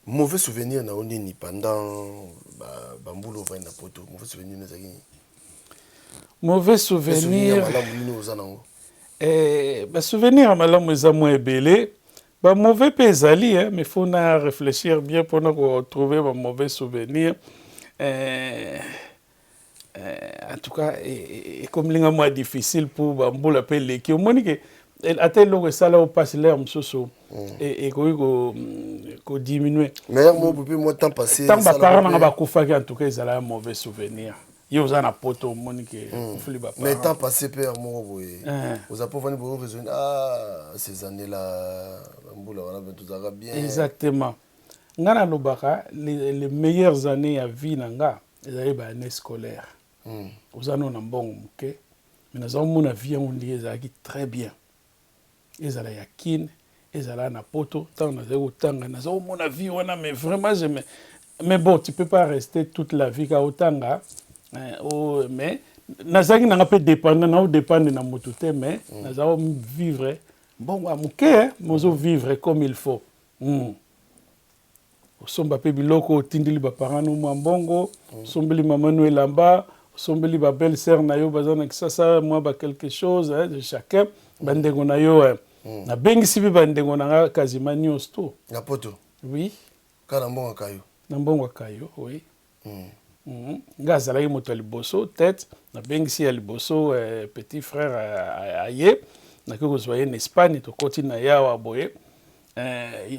mauvais souvenir na yo nini pendant bambula ovandi na poto? Mauvais souvenir ezalaki nini? Mauvais souvenir? Malamu nini oza nango? Eh, basouvenir ya malamu eza mwa ebele, bamauvais mpe ezali, hein, mais faut na réfléchir bien mpona kotrouver bamauvais souvenir. En tout cas ekomilinga mwa difficile mpo bambula mpe eleki. Omoni ke ata eloko esala yo mpasi lere mosusu ekoki kodiminue. Mais mo mpe mwa temps passé. Ntango baparent nanga bakufaki, en tout cas ezala ya mauvais souvenir. Ye oza na poto, omoni ke okufuli. Mais temps passé mpe moko boye oza mpo ovandi boye raisonne: ah, ces années là, bambula wana mpe tozalaka bien. Exactement. Nga nalobaka les meilleures années ya vie na nga ezali baannée scolaire. Oza no na mbongo moke, mais naza komona vie yango ndenge ezalaki très bien, ezala ya Kine, ezala na poto. Ntango nazali kotanga, naza komona vie wana, mais vraiment je me... mais bon, tu peux pas rester toute la vie kaka otanga. Oh, mais nazalaki nanga mpe dépendant, naodépendre na motu te, mais naza vivre mbongo ya moke, mozo vivre comme il faut. Osomba mpe biloko, otindeli baparent no mwa mbongo, osombeli mama no elamba, osombeli babelle sœur na yo baza na Kisasa mwa ba quelque chose, hein, chacun bandeko na yo, eh. Nabengisi mpe bandeko na nga quasiment nyonso to. Na poto? Oui. Kaka na mbongo kayo? Na mbongo kayo, oui. Nga azalaki moto ya liboso tete nabengisi ya liboso, petit frère aye, nakoki kozwa ye na Espagne, tokoti na ye awa boye,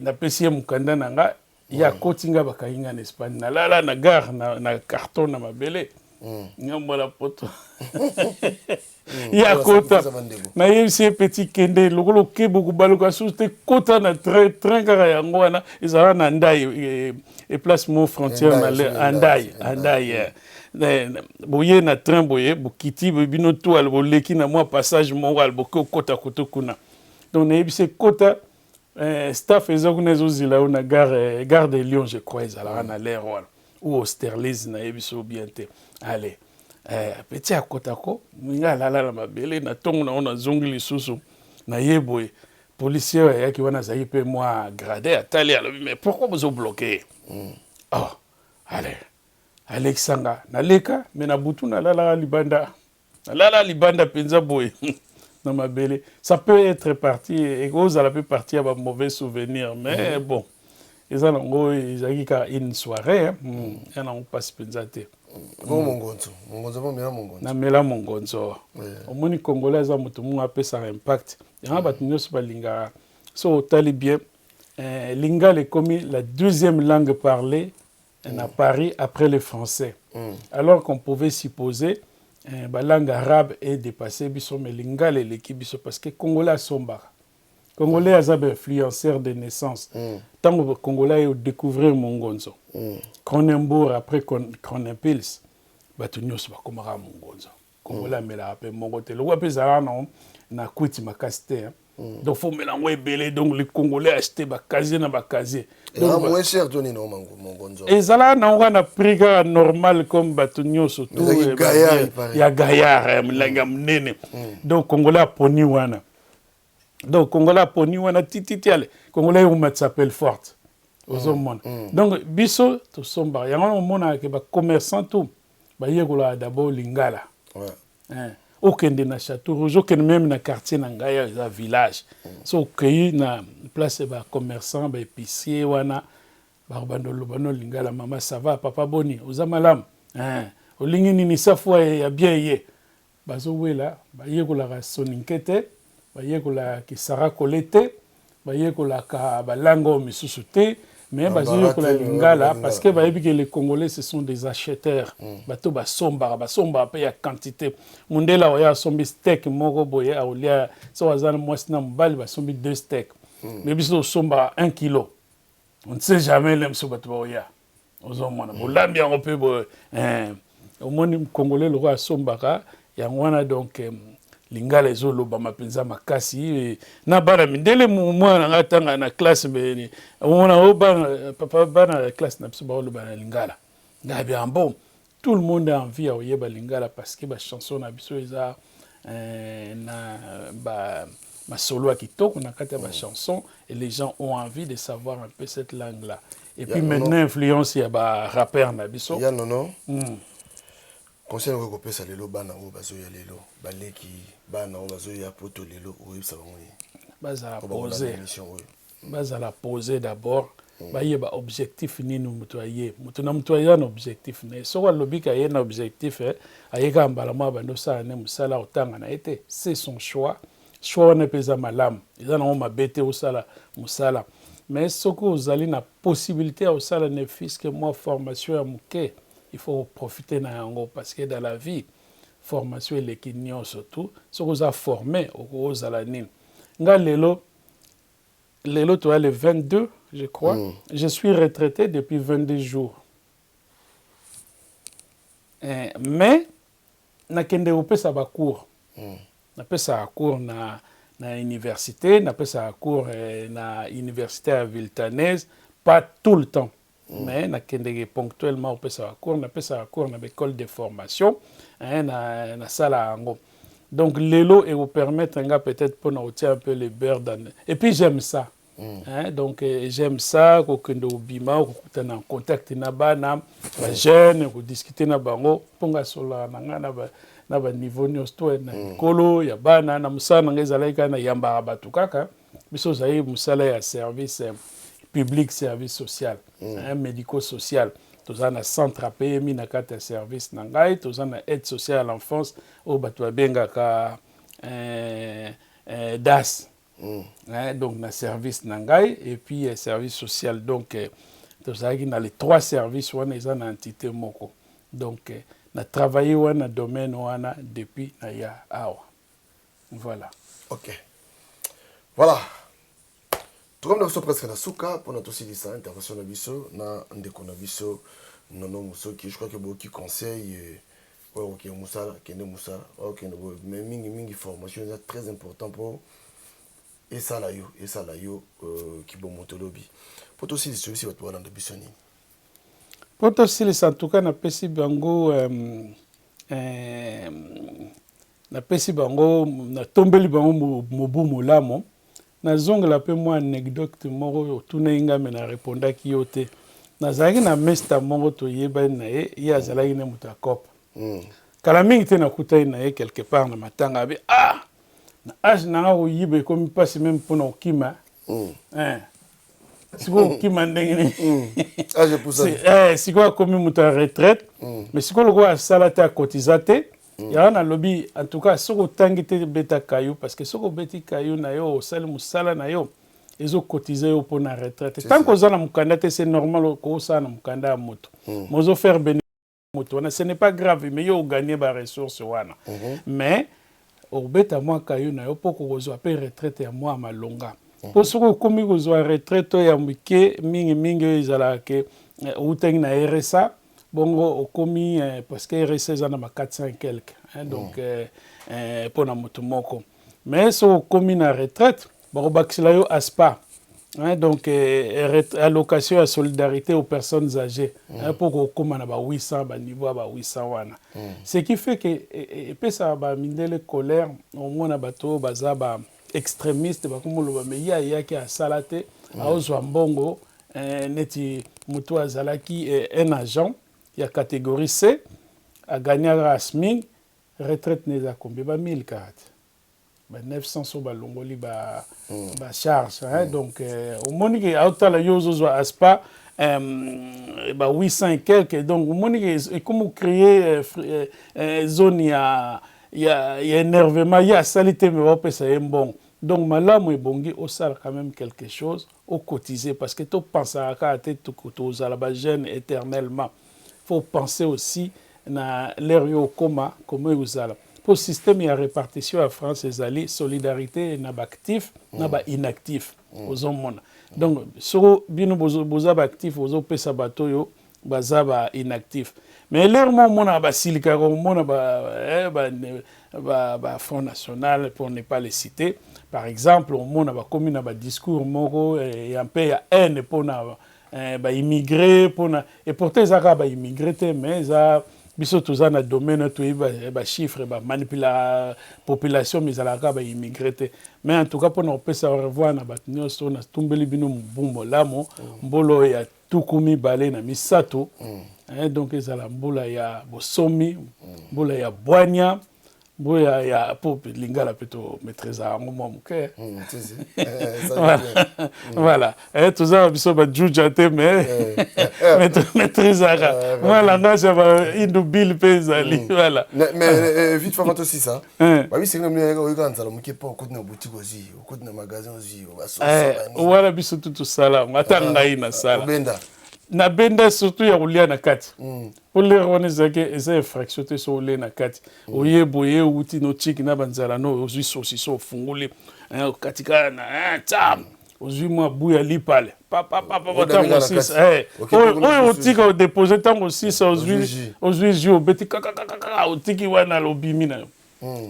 napesi ye mokanda na nga, ye akoti, nga bakangi nga na Espagne, nalala na gare na carton na mabele. Nga mwana poto, ye akota, nayebisi ye: petit, kende lokola okeba kobaluka susu te, kota na train, train kaka yango wana ezala na Ndai e place mo frontière na Andai. Andai boye na train boye, bokiti bino tu ale, boleki na mwa passage moko ale, boke okota koto kuna. Donc nayebisi ye: kota, staff eza kuna ezozila yo na gare, gare de Lyon je crois ezalaka na l'air wana, ou Austerlitz, nayebi so bien te. Ale, petit akotako, nga alala na mabele. Na ntongo nango nazongi lisusu na ye boye, policier oyo ayaki wana azalaki mpe mwa grade, atali, alobi: mais pourquoi bozobloquer? Oh, ale, alekisanga, naleka. Mais na butu nalalaka libanda, nalala libanda mpenza boye na mabele. Ça peut être parti, ekozala mpe parti ya bamauvais souvenir, mais bon, eza nango ezalaki kaka une soirée, ya nango mpasi mpenza te. Bongo mongonzo, mongonzo mpo mela mongonzo? Namela mongonzo. Omoni, congolais aza moto moko apesaka impact. Yango bato nyonso balingaka. So otali bien, lingala ekomi la deuxième langue parlée na Paris après le français, alors qu'on pouvait supposer balangue arabe edépassé biso, mais lingala eleki biso parce que congolais asombaka, congolais aza bainfluenceur de naissance. Ntango congolais aye découvrir mongonzo, Kronenbourg, après Kronenpils, bato nyonso bakomaka mongonzo. Congolais amelaka mpe moko te, lokola mpe ezalaka nango na kwiti makasi te, hein. Donc faut mela yango ebele. Donc les congolais acheté bacasier na bacasier. Ezalaka moins cher to nini mongonzo? Ezalaka nango kaka na prix kaka normal comme bato nyonso tout. Ezalaki gaillard, il paraît. Ya gaillard, ya milangi ya monene. Donc congolais aponi wana, donc congolais aponi wana tititi. Ale, congolais eomatisa pelle forte, ozomona. Donc biso tosombaka yango wana, omonaka ke bacommerçant tout bayekolaka d'abord lingala. Hein. Okende na Château Rouge, okende même na quartier na ngai awa eza village, so okei na place ya bacommerçant, baépicier wana. Bakobanda oloba no lingala, mama ça va, papa boni, oza malamu, eh, olingi nini, safu ya bien ye. Bazowela, bayekolaka soninke te, bayekolaka kisarakole te, bayekolaka balangue oyo misusu te, mais bazoyekola lingala parce que bayebi que les Congolais, ce sont des acheteurs. Bato basombaka, basombaka mpe ya quantité. Mondele oyo asombi steak moko boye, akolia soki aza na mwasi na mobali, basombi deux steak. Mais biso tosombaka 1 kilo, on ne sait jamais le mosusu bato baoya, ozomona bolambi yango mpe boye. Omoni Congolais lokola asombaka yango wana. Donc lingala ezolobama mpenza makasi na bana mindele. Mwana na ngai atanga na classe, omona o bana, papa, bana ya classe na biso baoloba na lingala. Ngai bien, bon, tout le monde a envie ya koyeba lingala parce que bachanson na biso eza na ba masolo ya kitoko na kati ya bachanson et les gens ont envie de savoir un peu cette langue là. Et puis maintenant, influence ya barappeur na biso. Ya Nono, conseil okoki kopesa lelo bana oyo bazoya lelo, baleki, bana oyo bazoya Poto lelo, okoyebisa bango nini? Bazala posé, bazala posé d'abord, bayeba objectif nini moto aye. Moto na moto aya na objectif na ye. Soki alobi ka ye na objectif, aye kaka mbala moko abandi osala ne mosala, otanga na ye te, c'est son choix. Choix wana mpe eza malamu, eza nango mabe te osala mosala. Mais soki ozali na possibilité ya kosala ne fût-ce que mwa formation ya moke, il faut profiter na yango parce que dans la vie, formation eleki nyonso tu. Soki oza formé, okozala nini. Nga lelo, lelo toya le 22, je crois, je suis retraité depuis 22 jours, mais nakende kopesa bacours. Napesaka cours na université, napesaka cours na université ya Villetaneuse, pas tout le temps, mais nakendeke ponctuellement kopesaka cours. Napesaka cours na baécole de formation, hein, nasala yango. Donc lelo ekopermettre nga peut-être mpona kotia un peu le beurre dans. Et puis j'aime ça, hein, donc j'aime ça, kokende kobima, kokutana en contact na bana, bajeune, kodiscute na bango, mpo nga asololaka na ngai na baniveau nyonso to na likolo ya bana. Na mosala na ngai ezalaki kaka nayambaka bato kaka. Biso ozali mosala ya service public, service social, hein, médico social. Toza na centre APMI na kati ya service na ngai, toza na aide sociale à l'enfance oyo bato babengaka DAS, hein, donc na service na ngai et puis service social. Donc tozalaki na les trois services wana, eza na entité moko. Donc na travaille wana, domaine wana, depuis na ya awa. Voilà. Ok, voilà, tokomi na biso presque na suka mpona tosilisa intervention na biso na ndeko na biso Nono Mosoki. Je crois que boyoki conseil oyo: okende mosala, kende mosala, okende boye, mais mingimingi formation eza très important mpo esala yo kibomoto lobi. Mpo tosilisa, toyebisi bato balanda biso nini? Mpo tosilisa, en tout cas napesi bango natombeli bango mobu molamu. Nazongela mpe mwa anecdote moko otunaki ngai, me narépondaki yo te. Nazalaki na mesta moko, toyebani na ye, ye azalaki ne moto ya cope. Kala mingi te nakutani na ye quelque part na matanga, abi: "Ah, na age nanga, koyiba ekomi mpasi, même mpona kokima. Sikoyo okima ndenge nini?" Sikoyo akomi moto ya retraite, mais sikoyo lokola asala te, akotiza te. Yango nalobi, en tout cas soki otangi te, beta kayu, parce que soki obeti kayu na yo, osali mosala na yo, ezokotize yo mpona retraite. Tant que oza na mokanda te, c'est normal okosala na mokanda ya moto, mais ozofaire bénéfice moto wana, ce n'est pas grave, mais yo oganye baressource wana. Mais obeta mwa kayu na yo mpo kokozwa mpe retraite ya mwa malonga, mpo soki okomi kozwa retraite oyo ya moke mingimingi, oyo ezalaka ke outaki na RSA, bongo okomi, parce que RSA eza na ba 400 et quelque, hein, donc mpo na moto moko. Mais soki okomi na retraite, bakobakisela yo ASPA, hein, donc allocation ya solidarité aux personnes âgées, hein, mpo kokóma na ba 800, baniveau ya ba 800 wana. Ce qui fait que epesaka bamindele colère. Omona bato oyo baza ba extrémiste, bakomi oloba: "Me ye ayaki, asala te, aozwa mbongo." Neti moto azalaki un agent ya catégorie C, agagnaka SMIG, retraite na eza combien? Ba 1000 kaka te, ba 900 so balongoli ba charge, hein. Donc omoni ke aotala yo ozozwa ASPA. ba 800 et quelque. Donc omoni ke ekomi créer zone ya énervement. Ye asali te, me baopesa ye mbongo. Donc malamu ebongi osala quand même quelque chose, ocotiser, parce que topensaka kaka te tozala bajeune éternellement. Faut penser aussi na l'heure yo okóma koma ekozala, mpo système ya répartition ya France ezali solidarité na baactif na bainactif. Ozomona, donc soko bino boza baactif, bozopesa bato oyo baza bainactif. Mais l'heure mo omonaka basilikaka, omona ba Front National, pour ne pas les citer, par exemple, omona bakomi na badiscours moko ya mpe ya haine mpona baimmigré, mpona, et pourtant eza kaka baimmigré te, mais eza biso toza na domaine, toyebi bachiffre, bamanipula population, mais ezalaka kaka baimmigré te. Mais en tout cas, mpona kopesa au revoir na bato nyonso, natumbeli bino mobu molamu, mbula ya 23. Donc ezala mbula ya bosomi, mbula ya bwanya, mbula ya po lingala mpe tomaîtrise yango mwa moke. Voilà, toza biso bajuja te, mais tomaîtrisaka mwa langage ya baindu bile mpe ezali. Voilà. Mais vite fait, aussi ça babisenga oyeka nzala moke mpo okoti na boutique, ozwi, okoti na magasin, ozwi. Wana biso tu tosala yango, ata ngai nasala. Obenda. Nabenda, surtout ya kolia na kati, po l'heure wana ezalaki eza infraction te. So olie na kati, oye boye, ewuti notiki na banzala no, ozwi saucisson, ofungoli, okati kaka na tam, ozwi mwa bu ya lipale papapapa, ntango osisa oyo otika, odepose, ntango osisa, ozwi jus, obeti kakakakaka, otiki wana, obimi na yo.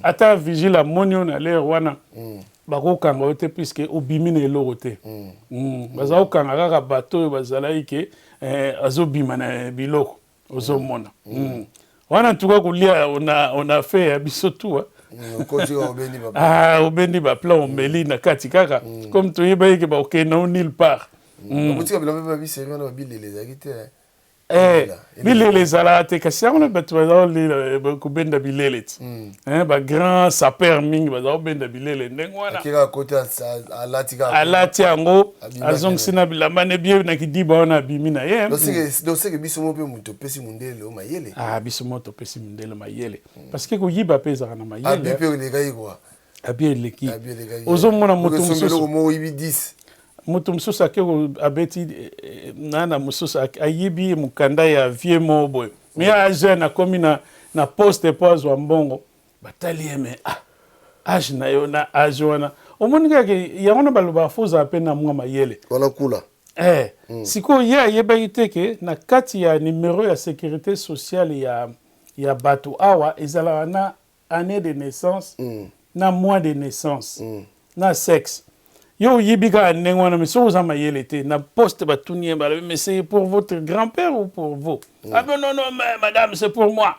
Ata vigile amoni yo na l'heure wana, bakokanga yo te, puisque obimi na eloko te. Baza kokanga kaka bato oyo bazalaki ke azobima na biloko. Ozomona wana ntuka kolia, on a fait ya biso tu. Ah, obendi baplan, omeli na kati kaka, comme toyebaki ke bakokende nao nulle part. Okotika bilamba mpe babiseri wana, babilele ezalaki te. Bilele ezalaka te, kasi yango na bato baza kobenda bilele ti, bagrand sapeur mingi baza kobenda bilele ndenge wana. Alati yango, azongisi na bilamba ne bie na kidiba wana, abimi na ye. Donc seke biso mo mpe moto opesi mondele o mayele. Ah, biso mo topesi mondele mayele, parce que koyiba mpe ezalaka na mayele. Abi mpe elekaki kua. Abi eleki. Ozomona moto mosusu moko oyibi 10. Moto mosusu ake abeti nana mosusu, ayibi mokanda ya vie moko boye, mais ya jeune, akomi na poste mpo azwa mbongo, batali ye, mais ah, age na yo na age wana, omoni kaka yango na balobaka fo ozala mpe na mwa mayele. Wana kula. Sikoyo ye ayebaki te ke na kati ya numero ya sécurité sociale ya bato awa ezalaka na année de naissance, na mois de naissance, na sexe. Yo oyibi kaka ndenge wana, mais soki oza mayele te, na poste batuni ye, balobi: "Mais c'est pour votre grand-père ou pour vous?" "Ah non, non, non, mais madame, c'est pour moi."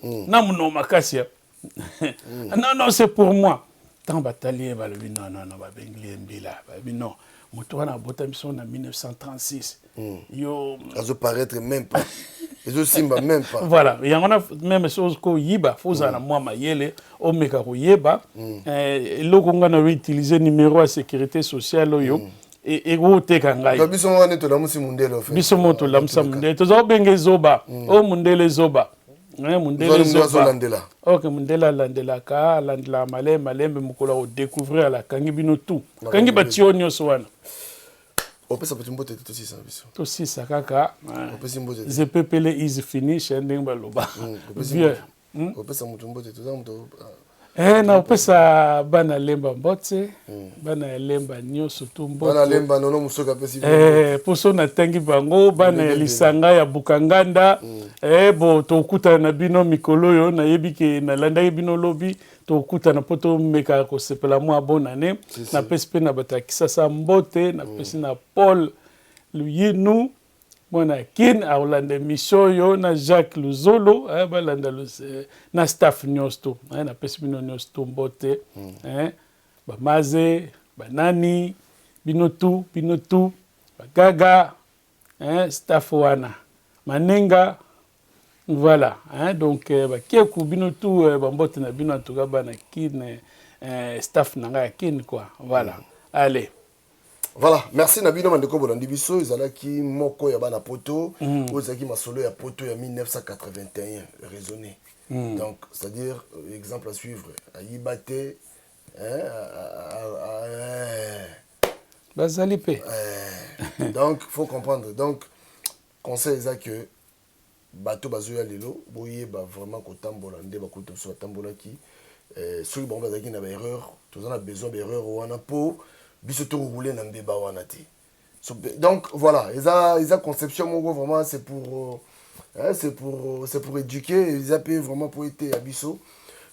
Na monoko makasi ya: "Non, non, c'est pour moi." Ntango batali ye, balobi: "Non, non, non." Babengeli ye mbila, balobi: "Non, moto wana abota biso na 1936, yo." Azoparaître même pas, ezosimba même pas. Voilà, yango wana, même soki koyiba, fo ozala na mwa mayele, omeka koyeba eloko ngai na utiliser numéro ya sécurité sociale oyo ekoteka ngai. Biso moko nde tolamusi mundele. Biso moko tolamusa mundele, toza kobenge zoba oyo, mundele zoba, mundele zoba. Ok, mundele alandelaka, alandelaka malembe malembe, mokolo akodécouvrir, alakangi bino tu, akangi batio nyonso wana. Opesa bato mbote te, tosisa na biso. Tosisa kaka. Opesi mbote te. Zepepele is finish, ndenge baloba. Vieux. Opesa moto mbote, toza moto. Naopesa bana Lemba mbote, bana ya Lemba nyonso tu. Bana Lemba, nono mosoki apesi. Mposo natangi bango, bana ya lisanga ya Bukanganda. Bo tokutana na bino mikolo oyo, nayebi ke nalandaki bino lobi, tokutana mpo tomeka kosepela mwa bonane. Napesi mpe na bato ya Kisasa mbote, napesi na Paul Luyinu, mwana Kin, akolanda émission oyo, na Jacques Luzolo, balanda na staff nyonso to. Napesi bino nyonso to mbote, bamaze banani, bino tu, bino tu bagaga, staff wana manenga, voilà hein. Donc bakieku bino tu, bambote na bino. En tout cas bana Kin, staff na ngai ya Kin quoi, voilà. Allez. Voilà, merci na bino bandeko bolandi biso. Ezalaki moko ya bana poto, oyo ezalaki masolo ya poto ya 1981 raisonné. Donc c'est à dire exemple à suivre, ayiba te, hein, Bazali mpe. Donc faut comprendre. Donc conseil eza que bato bazoya lelo, boyeba vraiment kotambola nde bakuta biso batambolaki. Soki bango bazalaki na baerreur, toza na besoin baerreur wana mpo biso toroule na mbeba wana te. So, donc voilà, eza conception moko vraiment, hein, c'est pour éduquer, eza mpe vraiment po ete ya biso.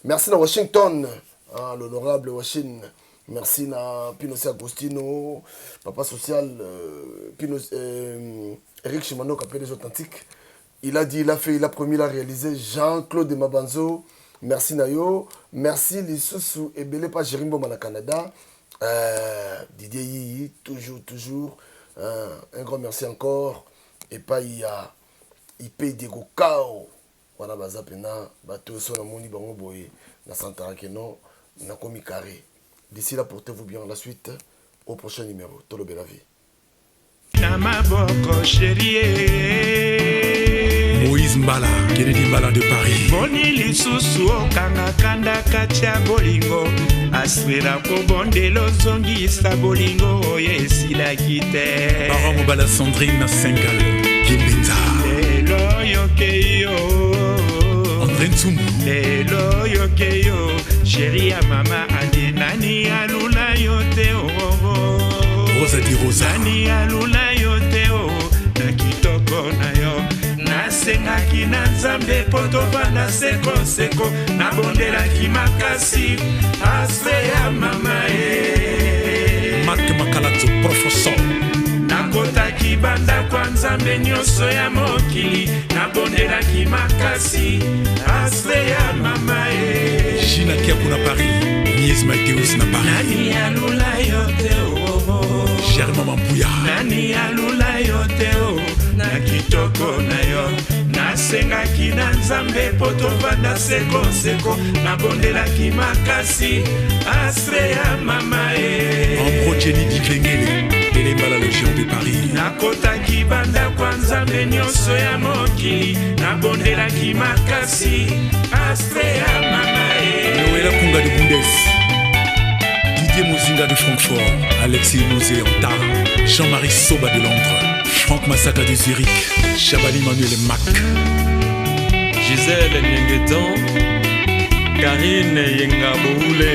Merci na Washington, hein, l'honorable Washington. Merci na Pinosi Agostino, papa social, Pino, Eric Chimano, appelé les authentiques. Il a dit, il a fait, il a promis, il a réalisé. Jean-Claude Mabanzo, merci na yo. Merci lisusu ebele pa Jérémy Boma na Canada. Didier Yiyi, toujours, toujours. Un grand merci encore. Et pas il y a IP Diego Kao. Wana baza pena bato so namoni bango boye na santara keno nakomi carré. D'ici là, portez-vous bien. La suite au prochain numéro. Tolobela vie. Na maboko, chérie. Moïse Mbala, Kennedy Mbala de Paris. Boni lisusu okanga kanda kati ya bolingo, aswela kobondela ozongisa bolingo oyo esilaki te. Baron Mobala, Sandrine Sengal Kimbenza. Lelo oyoke yo. André Ntsumbu. Lelo oyoke yo, chéri ya mama ade, nani alula yo te oo? Rosa di Rosa. Nani alula yo te o na kitoko na yo? Nasengaki na Nzambe mpo tovanda sekoseko, nabondelaki makasi ase ya mama ye. Marc Makalazo, professeur. Nakotaki bandako ya Nzambe nyonso ya mokili, nabondelaki makasi ase ya mama ye. Gina Kiakou na Paris. Mies Mateus na Paris. Nani alula yo te o? Germain Mampuya. Nani alula yo te o na kitoko na yo? Nasengaki na Nzambe mpo tovanda sekoseko, nabondelaki makasi astre ya mama ye. Ambro Jenny Diklengele. Télé Mbala, le géant de Paris. Nakotaki bandako ya Nzambe nyonso ya mokili, nabondelaki makasi astre ya mama ye. Noëlla Kunga de Bundes. Didier Mozinga de Francfort. Alexis Mosé Anta. Jean-Marie Soba de Londres. Franck Massaka de Zurich. Chabani Manuel Mac. Gisèle Niengetan, Karine Yenga Boule,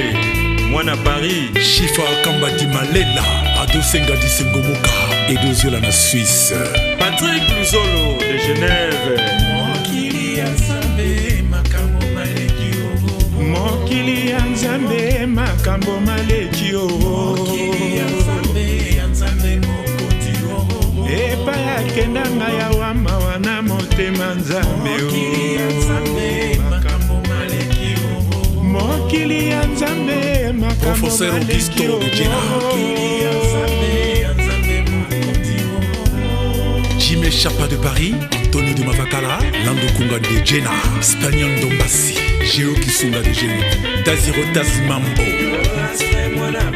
mwana Paris. Chifa Kamba di Malela. Adosenga di Sengomoka. Edoziola na Suisse. Patrick Luzolo de Genève. Mokili ya Nzambe makambo maleki o, mokili ya Nzambe makambo maleki o, mokili ya Nzambe, ya Nzambe mokonzi o, epai akendanga ya wama wana motema Nzambe o, mokili ya Nzambe makambo maleki o, mokili ya Nzambe makambo Professeur maleki Augusto o, de Jena. Mokili ya Nzambe, ya Nzambe mokonzi o. Jimé Chapa de Paris, Antonio de Mavakala, Lando Kunga de Jena, Spagnol Dombassi, Géo Kisunga de Genève, Daziro Mambo. Mwana.